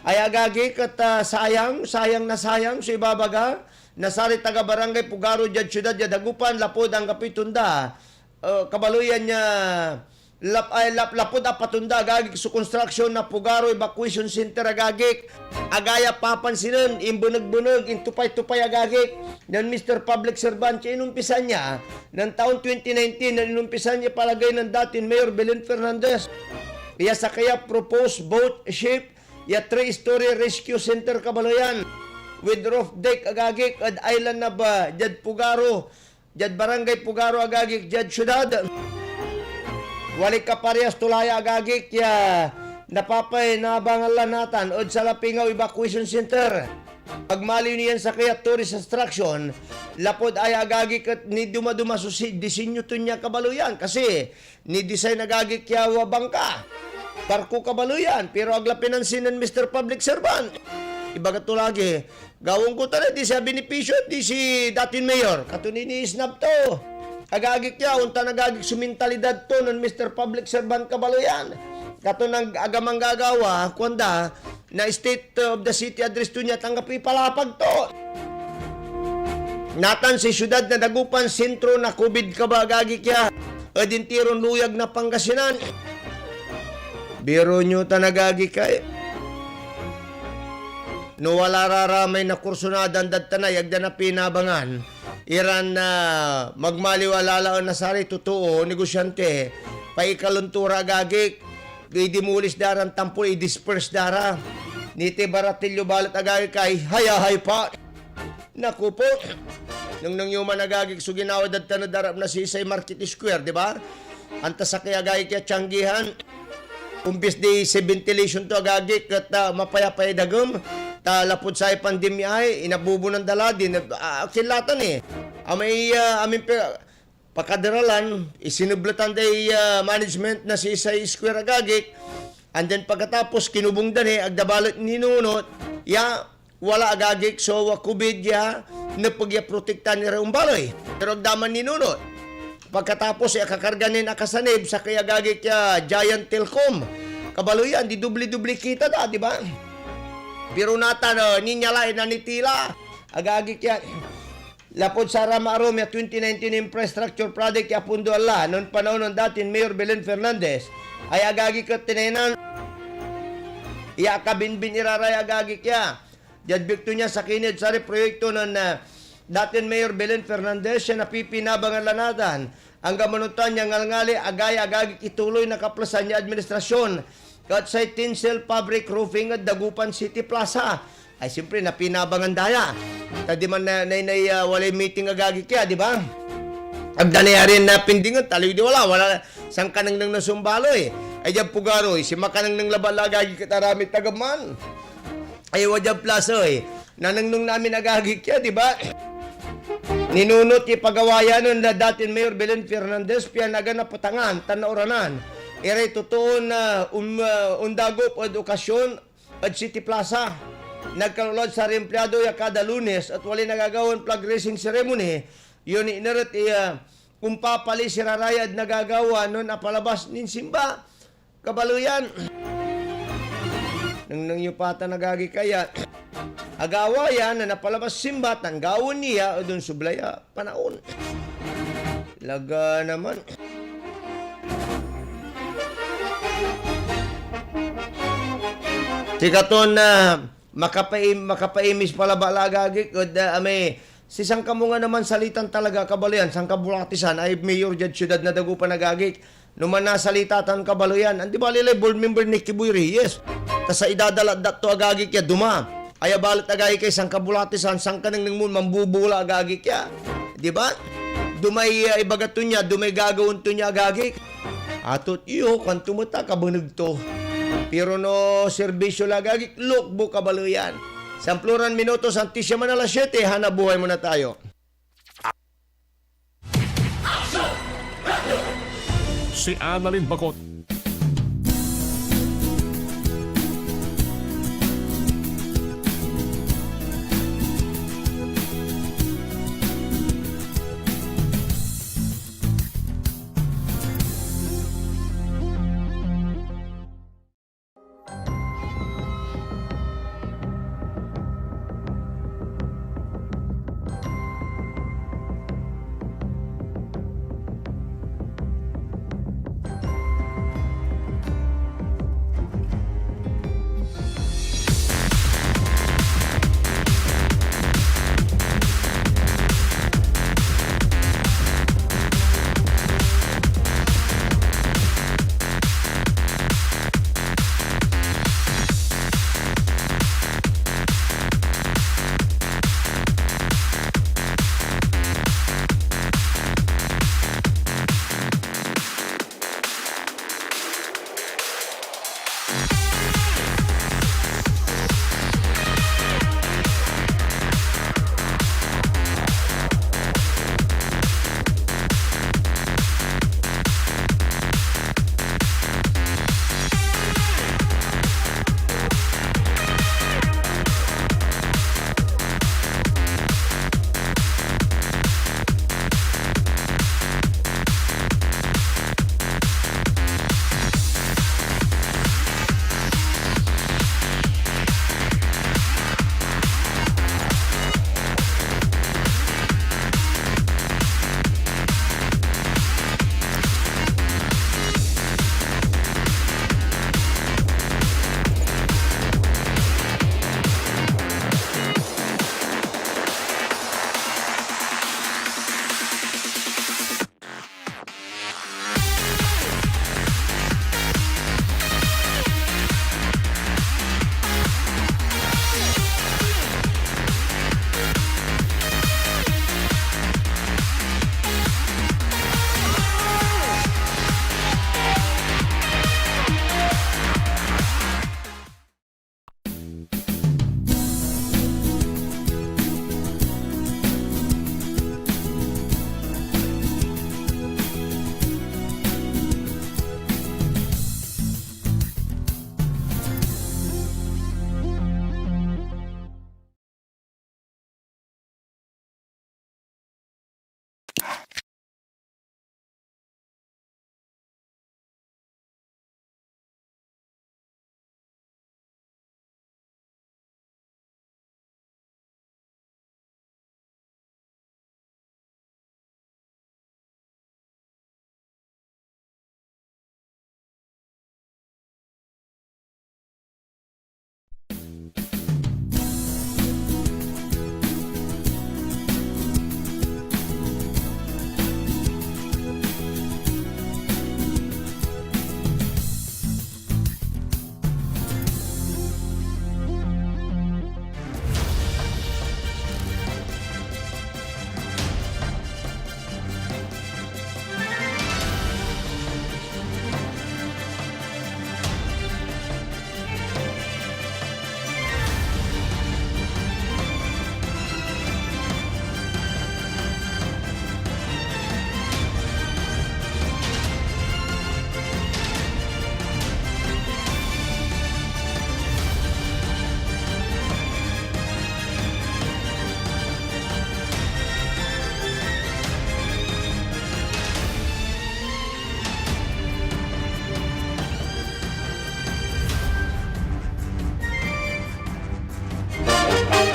Ay agagik et, ah, sayang, sayang na sayang so ibabaga na saray taga Barangay Pugaro diad siudad ya Dagupan lapud anggapoy tonda, eh, kabaleyan ya lap-, ay, lap-, lapud apat tonda agagik so construction na Pugaro Evacuation Center agagik. Agaya papansinen, imbenegbeneg, intupay-tupay agagik nen Mister Public Servant ya inumpisan ya nen taon twenty nineteen, nen inumpisan ya palagey nen datin Mayor Belen Fernandez ya sakey a proposed boat ship ya three-story rescue center, kabaleyan, with roof deck agagik ed Island na ba, diad Pugaro, diad Barangay Pugaro agagik, diad siudad. Walay kaparehas to la ya agagik ya napapay naabangan la natan ed Salapingaw Evacuation Center. Pagmaliw niyan sakey a tourist attraction, lapud aya agagik et nidumaduma so si-, disenyo to nia, kabaleyan, kasi ni-design agagik ya bangka, barko, kabaleyan, pero ag la pinansin nen Mister Public Servant. Ibaga to lagi, gawaen ko tan ed disi a benepisyo ed disi datin mayor, katon iniisnab to. Agagik ya, ontan agagik so mentalidad to nen Mister Public Servant, kabaleyan. Katon ag-, aga manggagawa, kuanda, na State of the City Address to nia, anggapoy ipalapag to. Natan say siudad na Dagupan, sentro na COVID ka ba, agagik ya, ed intiron luyag na Pangasinan. Biro nyo tan, agagik, ay. No wala ra ramay nakursonadan dad tanay, ag da napinabangan iran, ah, magmaliw a lalaen na saray totoo, negosyante, paikalon to ra, agagik. Idimulis da ran tampol, idisperse da ra. Nitay baratilyo balet, agagik, ay hayahay pa. Naku po. Nengneng yo man, agagik, so ginawa dad tanod arap na sisay Market Square, di ba? Anta sakey, agagik, ya tianggihan. Ombes di say ventilation to, agagik, et, ah, mapayapay dagem. Ta lapud say pandemya ay, inabubunan da la din, ah, kilatan eh. Amay, ah, amin pe-, pakaderalan, isinebletan day, ah, management na sisay Square, agagik. And then pagkatapos, kinubong da ni, ag da balet ninunot ya Wala, agagik, so, ah, COVID ya nepeg ya protektan iray ombaley. Pero ag da man ninunot. Pagkatapos ya akakarga nin akasanib, sakey, agagik, ya Giant Telecom. Kabaleyan, di doble-doble kita da, di ba? Pero natan, ah, ninyalay na nitila. Agagik ya, lapud saramarum ya twenty nineteen infrastructure project ya apundoan la nen panaon nen datin Mayor Belen Fernandez, ay agagik et tinaynan ya akabinbin ira ray agagik ya. Diad biek to nia sakey ni ed saray proyekto nen, ah, datin Mayor Belen Fernandez ya napipinabangan la natan. Anggan manontan ya ngalngali, agaya agagik, ituloy na kaplasan ya administrasyon et say tinsel fabric roofing ed Dagupan City Plaza. Ay, siyempre, napinabangan da ya. Ta diman na, nay, nay, ah, walay meeting agagik ya, di ba? Ag da nayarin napindingen, taliw di wala, wala, sankanengneng na so ombaley. Ay, diad Pugaroy, si makanengneng labat la agagik et aramid taga man. Ay, wadyad plaza, eh. Nanengneng na amin agagik ya, di ba? Ninunot ya ipagawa ya nen datin Mayor Belen Fernandez pian ag napetangan tan nauranan iray totoon, ah, um, ah, ondagop ed okasyon ed City Plaza. Nagkalolad saray empleyado ya kada Lunes et walay nagagawan flag raising ceremony, ya iner et, ah, ompapaliis ira ra yad nagagawa nen apalabas nin simba. Kabaleyan. Nengneng yo patan, agagik aya. Agawa ya na napalabas simba tan gawaen ni ya ed onsoblay a panaon. Talaga naman. Sikaton, ah, makapaim-, makapaimis pa labat la, agagik, ed, ah, amay, si sankamunga naman salitan talaga, kabaleyan, sankabulatisan, ay mayor diad siudad na Dagupan, agagik. No manasalita tan kabaleyan, andi bali lay board member ni Kibuy Reyes. Ta say idadalatdat to, agagik, ya duma. Aya balet, agagik, ay sankabulatisan, sankanengneng mon mambubola, agagik, ya. Di ba? Dumay, ah, ibaga to nia, dumay gagawaen to nia, agagik. Atot yo, kuanto met a kabeneg to. Pero no serbisyo la, agagik, lukbo, kabaleyan. Samploran minutos, antis ya man alas siete, hanap buhay muna tayo. Si Annalyn Bacot.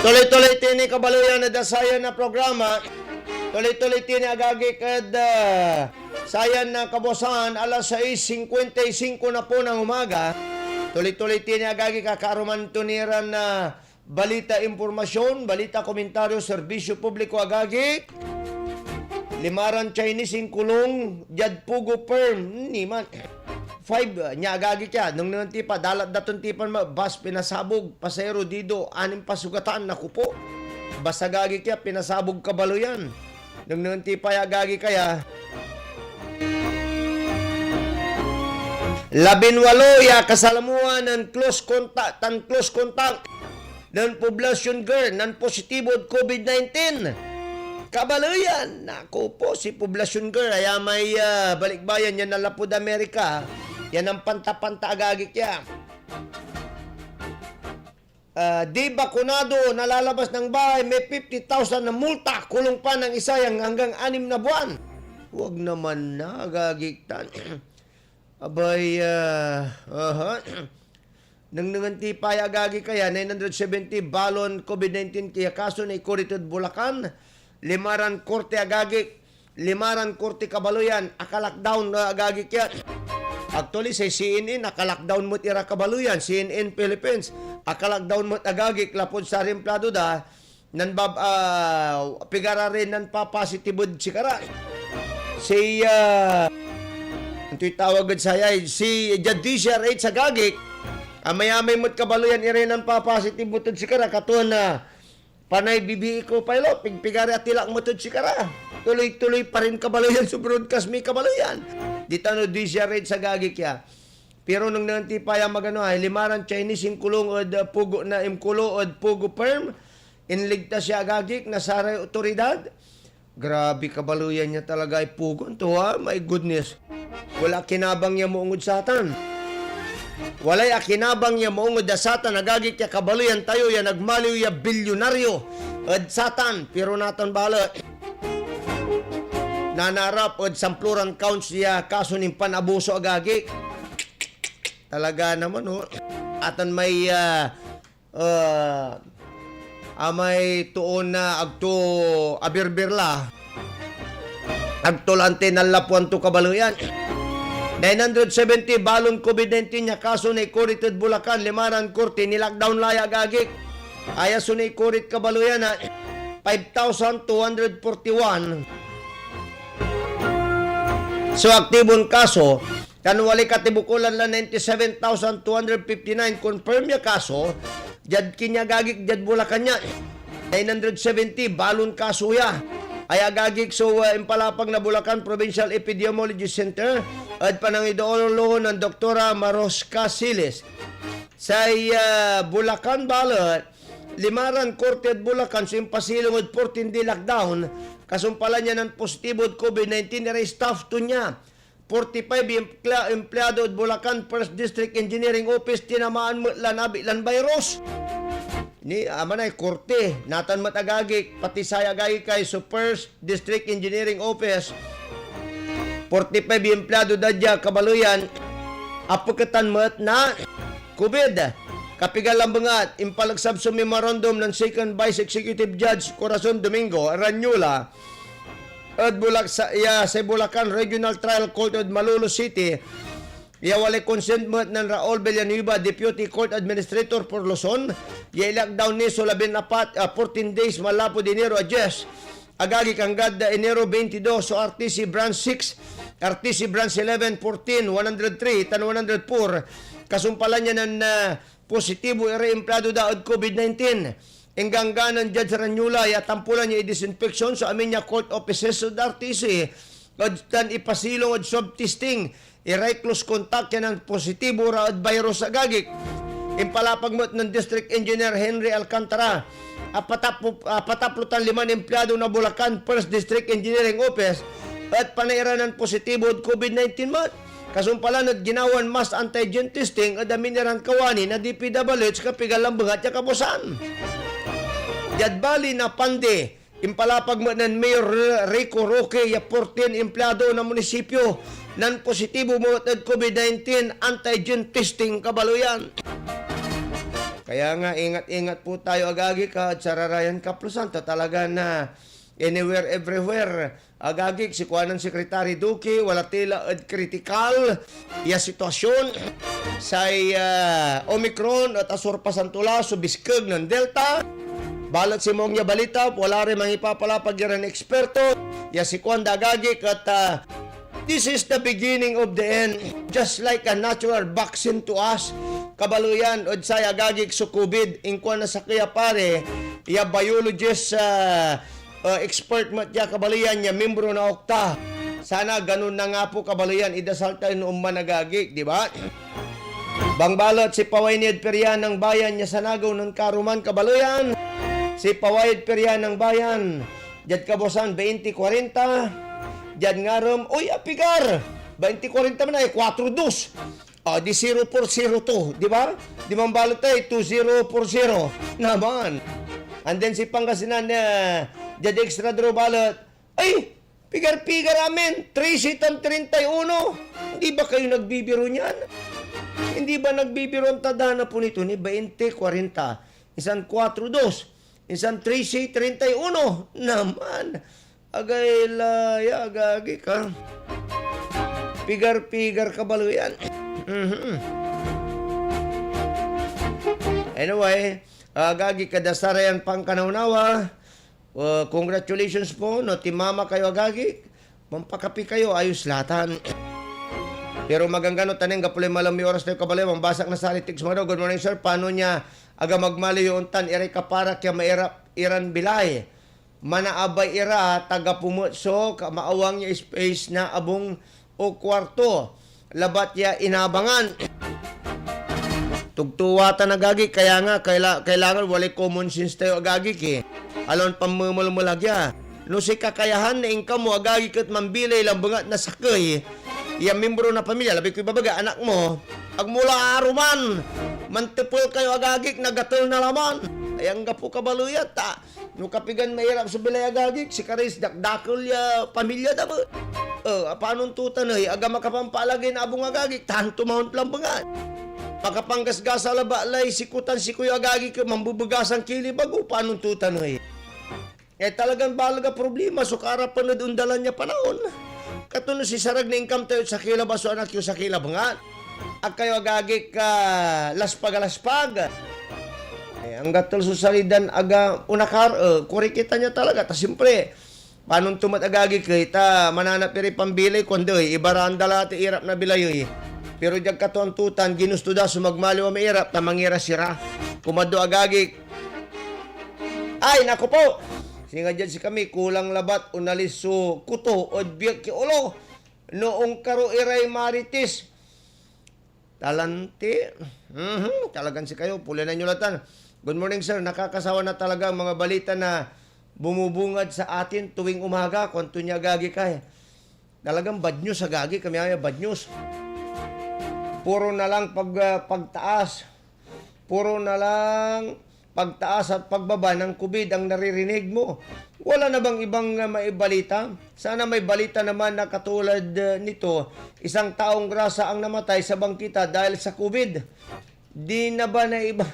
Tuloy-tuloy tini kabaloyan ed sayan a programa. Tuloy-tuloy tini agagik ed, ah, sayan na kabuasan, alas sais singkuenta y singko na po ng umaga. Tuloy-tuloy tini agagik, kakaaruman to ni ran, ah, balita, impormasyon, balita, komentaryo, serbisyo publiko, agagik. Limaran Chinese inkulong diad Pogo Perm. Ni man. Five, ah, nia agagik ya. Nengnengen ti pa, dalat daton ti pan ma-, bus pinasabog, pasahero dido, anim pasugatan, naku po. Bus agagik ya, pinasabog kabaloyan. Nengnengen ti pa ya agagik ya. Labinwalo ya kasalamuhan nen close contact, tan close contact nen Poblacion Girl nen positibo ed COVID nineteen. Kabaloyan, naku po, si Poblacion Girl, aya may, ah, balikbayan ya nanlapud Amerika, ya nanpanta-panta agagik ya. Ah, di bakunado, nalalabas ng bahay, may fifty thousand na multa, kulong pa ng isa yang hanggang anim na buwan. Wag naman na, agagik tan. Abay, ah, aha. Nengnengen ti pa ya agagik ya, nine hundred seventy balon COVID nineteen ya kaso naikurit ed Bulacan. Limaran korte agagik, limaran korte kabaloyan, aka-lockdown, ah, agagik ya. Actually, say C N N, aka-lockdown met ira kabaloyan, C N N Philippines. Aka-lockdown met agagik lapud saray empleyado da, nanbab-, ah, pigara ray nanpapositibo ed sikara. Si, ah, antoy tawag ed saya, si diad D Z R H agagik, amayamay met kabaloyan iray nanpapositibo tod sikara, katuan na panay bibii ko, Pilot, pigpigari atilak met ed sikara. Tuloy-tuloy pa rin kabaloyan so broadcast mi kabaloyan. Ditan ed D Z R H agagik ya. Pero nengnengen ti pa ya magano ay, limaran Chinese inkulong ed, ah, Pogo na inkulo ed Pogo Perm. Inligtas ya agagik na saray otoridad. Grabe kabaloyan ya talaga ay Pogo to, ha? My goodness. Wala akinabang ya maong ed satan. Walay akinabang ya maong ed satan, agagik ya kabaloyan tayo ya nagmaliw ya bilyonaryo ed satan. Pero natan balet, nanarap ed samploran counts ya kaso nen panabuso, agagik. Talaga naman, oh. Atan may, ah, ah, amay toon na agto abirbir la, agto la anti nanlapuan to kabaloyan. Nine hundred seventy balon COVID nineteen ya kaso naikurit ed Bulacan, limaran korte, nilockdown la ya agagik. Aya so naikurit kabaloyan, ah, five thousand two hundred forty-one. So, aktibon kaso, tan walay katibukolan la ninety-seven thousand two hundred fifty-nine confirm ya kaso, diad kinen ya agagik, diad Bulacan ya. Nine hundred seventy, balon kaso ya. Aya agagik so, ah, impalapag na Bulacan Provincial Epidemiology Center ed panangidoolo nen Doktora Maros Casiles. Say, ah, Bulacan balet, limaran korte ed Bulacan so impasilong ed fourteen-day lockdown, kasumpalan ya nanpositibo ed COVID nineteen iray staff to nia. Forty-five ya empla-, empleado ed Bulacan First District Engineering Office tinamaan met lan abi lan virus. Ni, amanay korte, natan met agagik, pati saya agagik kay so First District Engineering Office, forty-five ya empleyado da dia kabaleyan, apeketan met na COVID. Kapigan lambengat, impaleksab so memorandum nen Second Vice Executive Judge Corazon Domingo Ranyola ed Bulac-, sa, ya say Bulacan Regional Trial Court ed Malolos City, ya walay consent met nen Raul Villanueva, Deputy Court Administrator for Luzon, ya i-lockdown ni so labinapat, ah, fourteen days manlapud Enero a dies, agagik, anggad Enero twenty-dos so R T C Branch six, R T C Branch eleven, fourteen, one hundred three, tan one hundred four, kasumpalan ya nen, ah, positibo iray empleyado da ed COVID nineteen. Ingganggan nen Judge Ranyola ya atampulan ya idisinfeksyon so amin ya court offices ed R T C, ed, tan ipasilong ed swab testing iray close contact ya nanpositibo ra ed virus, agagik. Impalapag met nen District Engineer Henry Alcantara a pataplo, a pataplo tan liman empleyado na Bulacan First District Engineering Office et panay ira nanpositibo ed COVID nineteen met. Kasumpalan et ginawan mass antigen testing ed amin iran kawani na D P W H kapigan lambengat ya kabuasan. Diad bali na Pandi, impalapag met nen Mayor Rico Roque ya fourteen empleyado na munisipyo nanpositibo met ed COVID nineteen antigen testing kabaleyan. Kaya nga, ingat-ingat po tayo, agagik, ed sararayan kaplusan ta talaga na anywhere, everywhere. Agagik, si kuanen Secretary Duque, wala ti la ed kritikal ya sitwasyon. Say, ah, Omicron et asurpasan to la so biskeg nen Delta. Balet si Maong ya Balita, wala ray mangipapalapag iran eksperto ya si kuanda, agagik, et, ah, this is the beginning of the end, just like a natural vaccine to us. Kabaleyan ed say, agagik, so COVID, inkuan na sakey a pari ya biologist, ah, ah, expert met ya kabaleyan ya miembro na OCTA. Sana ganun na nga po kabaleyan, idasal tayo no onman, agagik, di ba? Bangbalet si paway ni ed Perya ng Bayan ya sanagew nen karuman kabaleyan, si paway ed Perya ng Bayan, diad kabuasan twenty kwarenta, diad ngarem, oy, apigar! Twenty kwarenta man ay, kuatro dos. Ah, di zero four zero two, di ba? Di man balet ay two zero four zero naman. And then si Pangasinan, eh, diad extra draw ballot, ay, pigar-pigar amin, trese tan treinta y uno. Hindi ba kayo nagbibiro niyan? Hindi ba nagbibiro ang tadhana po nito ni twenty kwarenta, insan kuatro dos, insan trese treinta y uno naman? Agay la ya, agagik, ah. Pigar-pigar kabaleyan. Mhm. Anyway, agagik, ed sarayan pankanawnawa, uh, congratulations po, no, timama kayo, agagik. Mampakapi kayo, ayos la tan. Pero maganggano tanen, gapo lay malam ya oras tayo, kabaleyan, mambasa ak na saray text, mga daw. Good morning, sir. Panon ya aga magmaliw ya ontan iray kaparak ya mairap iran bilay? Manaabay ira, ta gapo met so kamaawang ya space na abung o kuarto, labat ya inabangan. Tugtuwa tan, agagik, kaya nga kaila-, kailangan walay common sense tayo, agagik, eh. Aliwan pammemelmelag ya. No say kakayahan na income mo, agagik, et mambilay lambengat na sakey ya miembro na pamilya, labi koy ibabaga, anak mo, agmo la aruman. Mantepel kayo, agagik, nagatel na laman. Ay, anggapo kabaleyan, ta no kapigan mairap so bilay, agagik, sikaray dakdakel ya pamilya da met. Eh, panon to tan ey, aga makapampaalagay na abung, agagik, tan tumawon lambengat. Makapanggasgasa labat lay siko tan sikoy, agagik, et mambebegasan ki libago, panon to tan ey. Eh, talagan baleg a problema so kaarapan ed ondalan ya panaon. Kato no sisarag na income tayo et sakey labat so anak yo, sakey labengat. Ag kayo, agagik, ah, laspag a laspag. Eh, anggatel so salidan aga onakar, eh, korikita nia talaga. Ta siyempre, panon to met, agagik, eh, ta mananap iray pambilay, kuanda ey, ibaran da la ti irap na bilay ey. Pero diad katuan to tan, ginusto da so magmaliw a mairap, ta mangira sira. Kumadwa, agagik, ay, naku po! Singa diad sikami, kulang labat onalis so koto ed biek ya olo no onkaro iray Marites. Talanti. Mhm, talagan sikayo, pulinan yo la tan. Good morning, sir. Nakakasawa na talaga ang mga balita na bumubungad sa atin tuwing umaga, kuanto nia, agagik, ay. Talagan bad news, agagik, kami ay bad news. Puro na lang pag-, ah, pagtaas. Puro na lang pagtaas at pagbaba ng COVID ang naririnig mo? Wala na bang ibang, ah, maibalita? Sana may balita naman na katulad, ah, nito, isang taong grasa ang namatay sa bangkita dahil sa COVID. Di na ba naiba?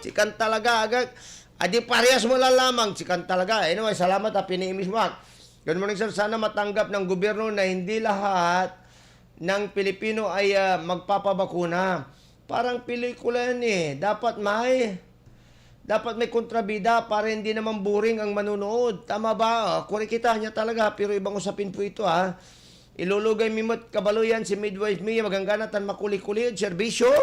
Sikan talaga, agak. Adi parehas mo la lamang, sikan talaga. Anyway, salamat ha piniimis mo, ah. Good morning, sir. Sana matanggap ng gobyerno na hindi lahat ng Pilipino ay, ah, magpapabakuna. Parang pelikula yan eh. Dapat may, dapat may kontrabida para hindi naman boring ang manonood. Tama ba? Ah, correct kita niya talaga, pero ibang usapin po ito, ah. Ilulugay mi met kabaloyan si Midwife Mia, maganggana tan makuli-kuli ed serbisyo.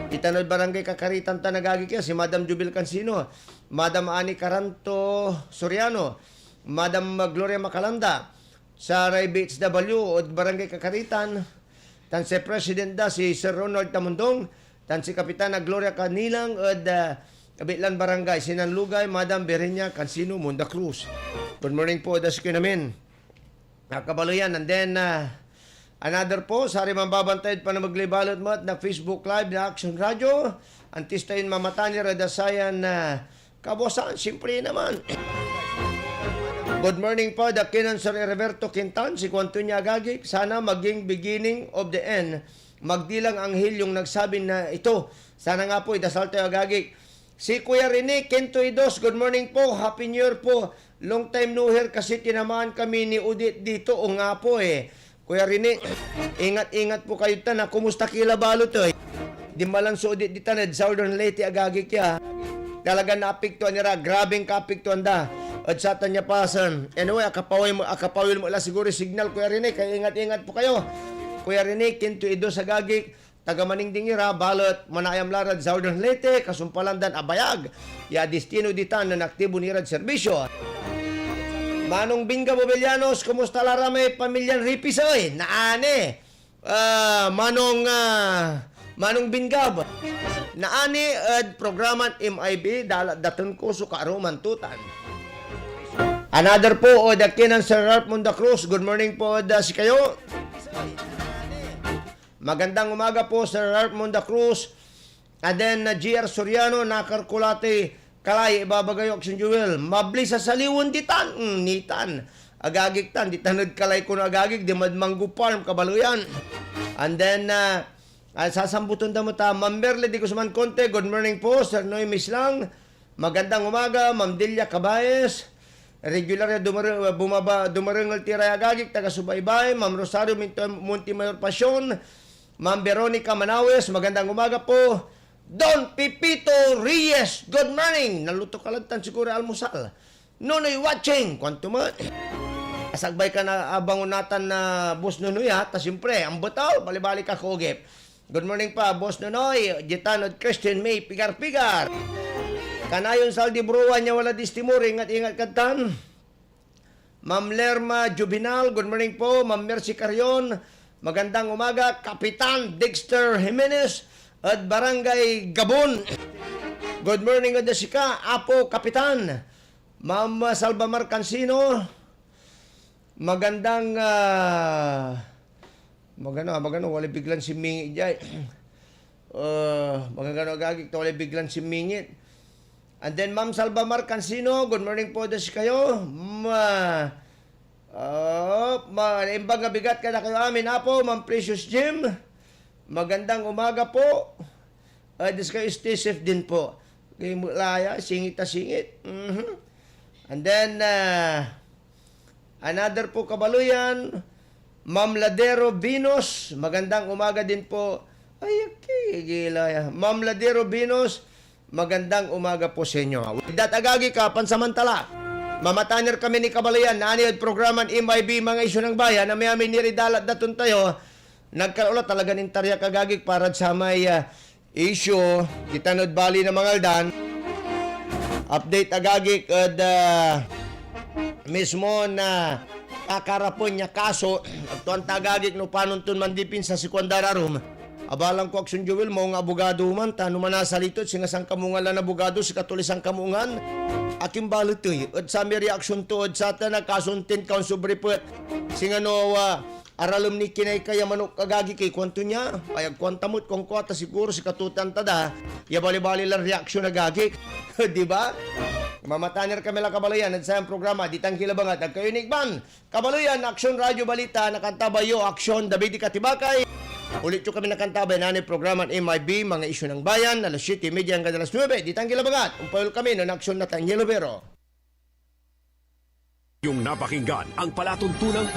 Ditan ed Barangay Kakaritan tan agagik ya, si Madam Jubel Cansino, Madam Annie Caranto Soriano, Madam Gloria Macalanda, saray B H W ed Barangay Kakaritan, tan si President da, si Sir Ronald Tamundong, tan si Kapitana Gloria Canilang ed, ah, Abitlan Barangay, Sinan Lugay, Madam Berenia Cansino Munda Cruz. Good morning po, das ko namin. Ah, kabaloyan. And then, ah, another po, saray mambabantay ed panamegley balet met na Facebook Live na Action Radio. Antis tayon mamatan ira da sayan, ah, kabuasan, siyempre naman. Good morning po, the Kinan Sir Heriberto Quintan, si kuanto niya, agagik, sana maging beginning of the end. Magdilang anghel yung nagsabi na ito. Sana nga po, idasal tayo, agagik. Si Kuya Rene Quinto Idos, good morning po, Happy New Year po. Long time no hear kasi tinamaan kami ni Odette dito, o nga po eh. Kuya Rene, ingat-ingat po kayo tan, ha? Kumusta kila balot, eh? Dinmalan so Odette ditan ed Southern Leyte, agagik ya. Talaga naapektuan ira, grabeng kaapektuan da ed satan ya pasen. Anyway, akapawil mo, akapawil mo la siguro signal, Kuya Rene, kaya ingat-ingat po kayo. Kuya Rene Quinto Idos, agagik, taga Maningding ira, balet manayam la rad Southern Leyte, kasumpalan dan abayag ya distino ditan nen aktibo ni rad serbisyo. Manong Binga Bobellanos, kumusta la ra may pamilyan Ripis, oy? Naani. Ah, Manong, ah, Manong Bingab. Naani ed programan M I B, dalatdaton ko so kaaruman to tan. Another po, o dakinan Sir Ralph Munda Cruz. Good morning po, da sikayo. Magandang umaga po, Sir Ralph Munda Cruz. And then, uh, G R Soriano, nakar ko la tay kalay, ibabaga yo, Action Joel. Mabli sa saliwen ditan, mm, nitan. Agagik tan, ditan ed kalay kono agagik, dimad Mango Farm, kabaloyan. And then, uh, ah, sasambuton da mo ta, Ma'am Merle de Guzman Conte, good morning po, Sir Noy Mislang. Magandang umaga, Ma'am Delia Cabaes. Regular ya dumare-, bumaba-, dumarengel ti ra ya agagik, taga Subaybay, Ma'am Rosario Minto-, Montemayor Pasion, Ma'am Veronica Manawes, magandang umaga po. Don Pipito Reyes, good morning. Naluto ka la tan siguro almusal. Nonoy watching, kuanto met. Asagbay ka na abangon natan na Boss Nonoy, ha? Ta siyempre, ang betal, balibali ka kogip. Good morning pa, Boss Nonoy, ditan ed Christian May, pigar-pigar. Kanayon Saldi Bruan ya walad East Timor, ingat-ingat kad tan. Ma'am Lerma Juvenal, good morning po. Ma'am Mercy Carrion, magandang umaga. Kapitan Dexter Jimenez, ed Barangay Gabon. Good morning ed sika, Apo Kapitan. Ma'am Salvamar Cansino, magandang, ah, magano, magano, walay biglan simmingit diay. Ah, magagano agagik ta walay biglan simmingit. And then, Ma'am Salvamar Cansino, good morning po da sikayo. Ma-, ah, ma-, imbag a bigat kada kayo amin, Apo, Ma'am Precious Jim. Magandang umaga po. Ah, da sikayo, stay safe din po. Kayo mo laya, singit a singit. Mhm. And then, ah, another po, kabaloyan, Ma'am Ladero Venus, magandang umaga din po. Ay, okay, gila ya. Ma'am Ladero Venus, magandang umaga po sa inyo. With that, agagi ka, pansamantala, mamataner kami ni kabaloyan, naani ed programan M I B, Mga Isyu ng Bayan, na may amin niridalat daton tayo. Nagkalaw la talagan intaryak, agagik, parad samay, ah, issue, ditan ed bali na Mangaldan. Update, agagik, ed, ah, mismo na kakarapen ya kaso. Agto anta, agagik, no panon ton mandipinsa si kuan da rarum. Abalang ko, Action Joel, maong abogado man, ta no manasalitot, singa sankamungan lan abogado, sikato lay sankamungan. Akin balet ey, ed samay reaksyon to, ed satan a kason ten count of rape, singa no, ah, Aralem ni kinay kay a manok, agagi, kay kuanto nia. Ay, agkuan ta met, kuanko ata siguro sikato tan ta da, ya bali-bali lan reaksyon, agagi. Di ba? Mamatan ir kami la, kabaleyan, ed sayan programa, Ditan ki Labangat. Agkayo inikban, kabaleyan, Aksyon Radyo Balita, nakantabay yo, Aksyon, David Ikatibakay. Ulit yo kami nakantabay, nanay programan M I B, mga isyu ng bayan, alas siyete y media anggad alas nuebe. Ditan ki Labangat, ompayol kami nen Aksyon Nathaniel Overo. Yung napakinggan ang palatuntunan.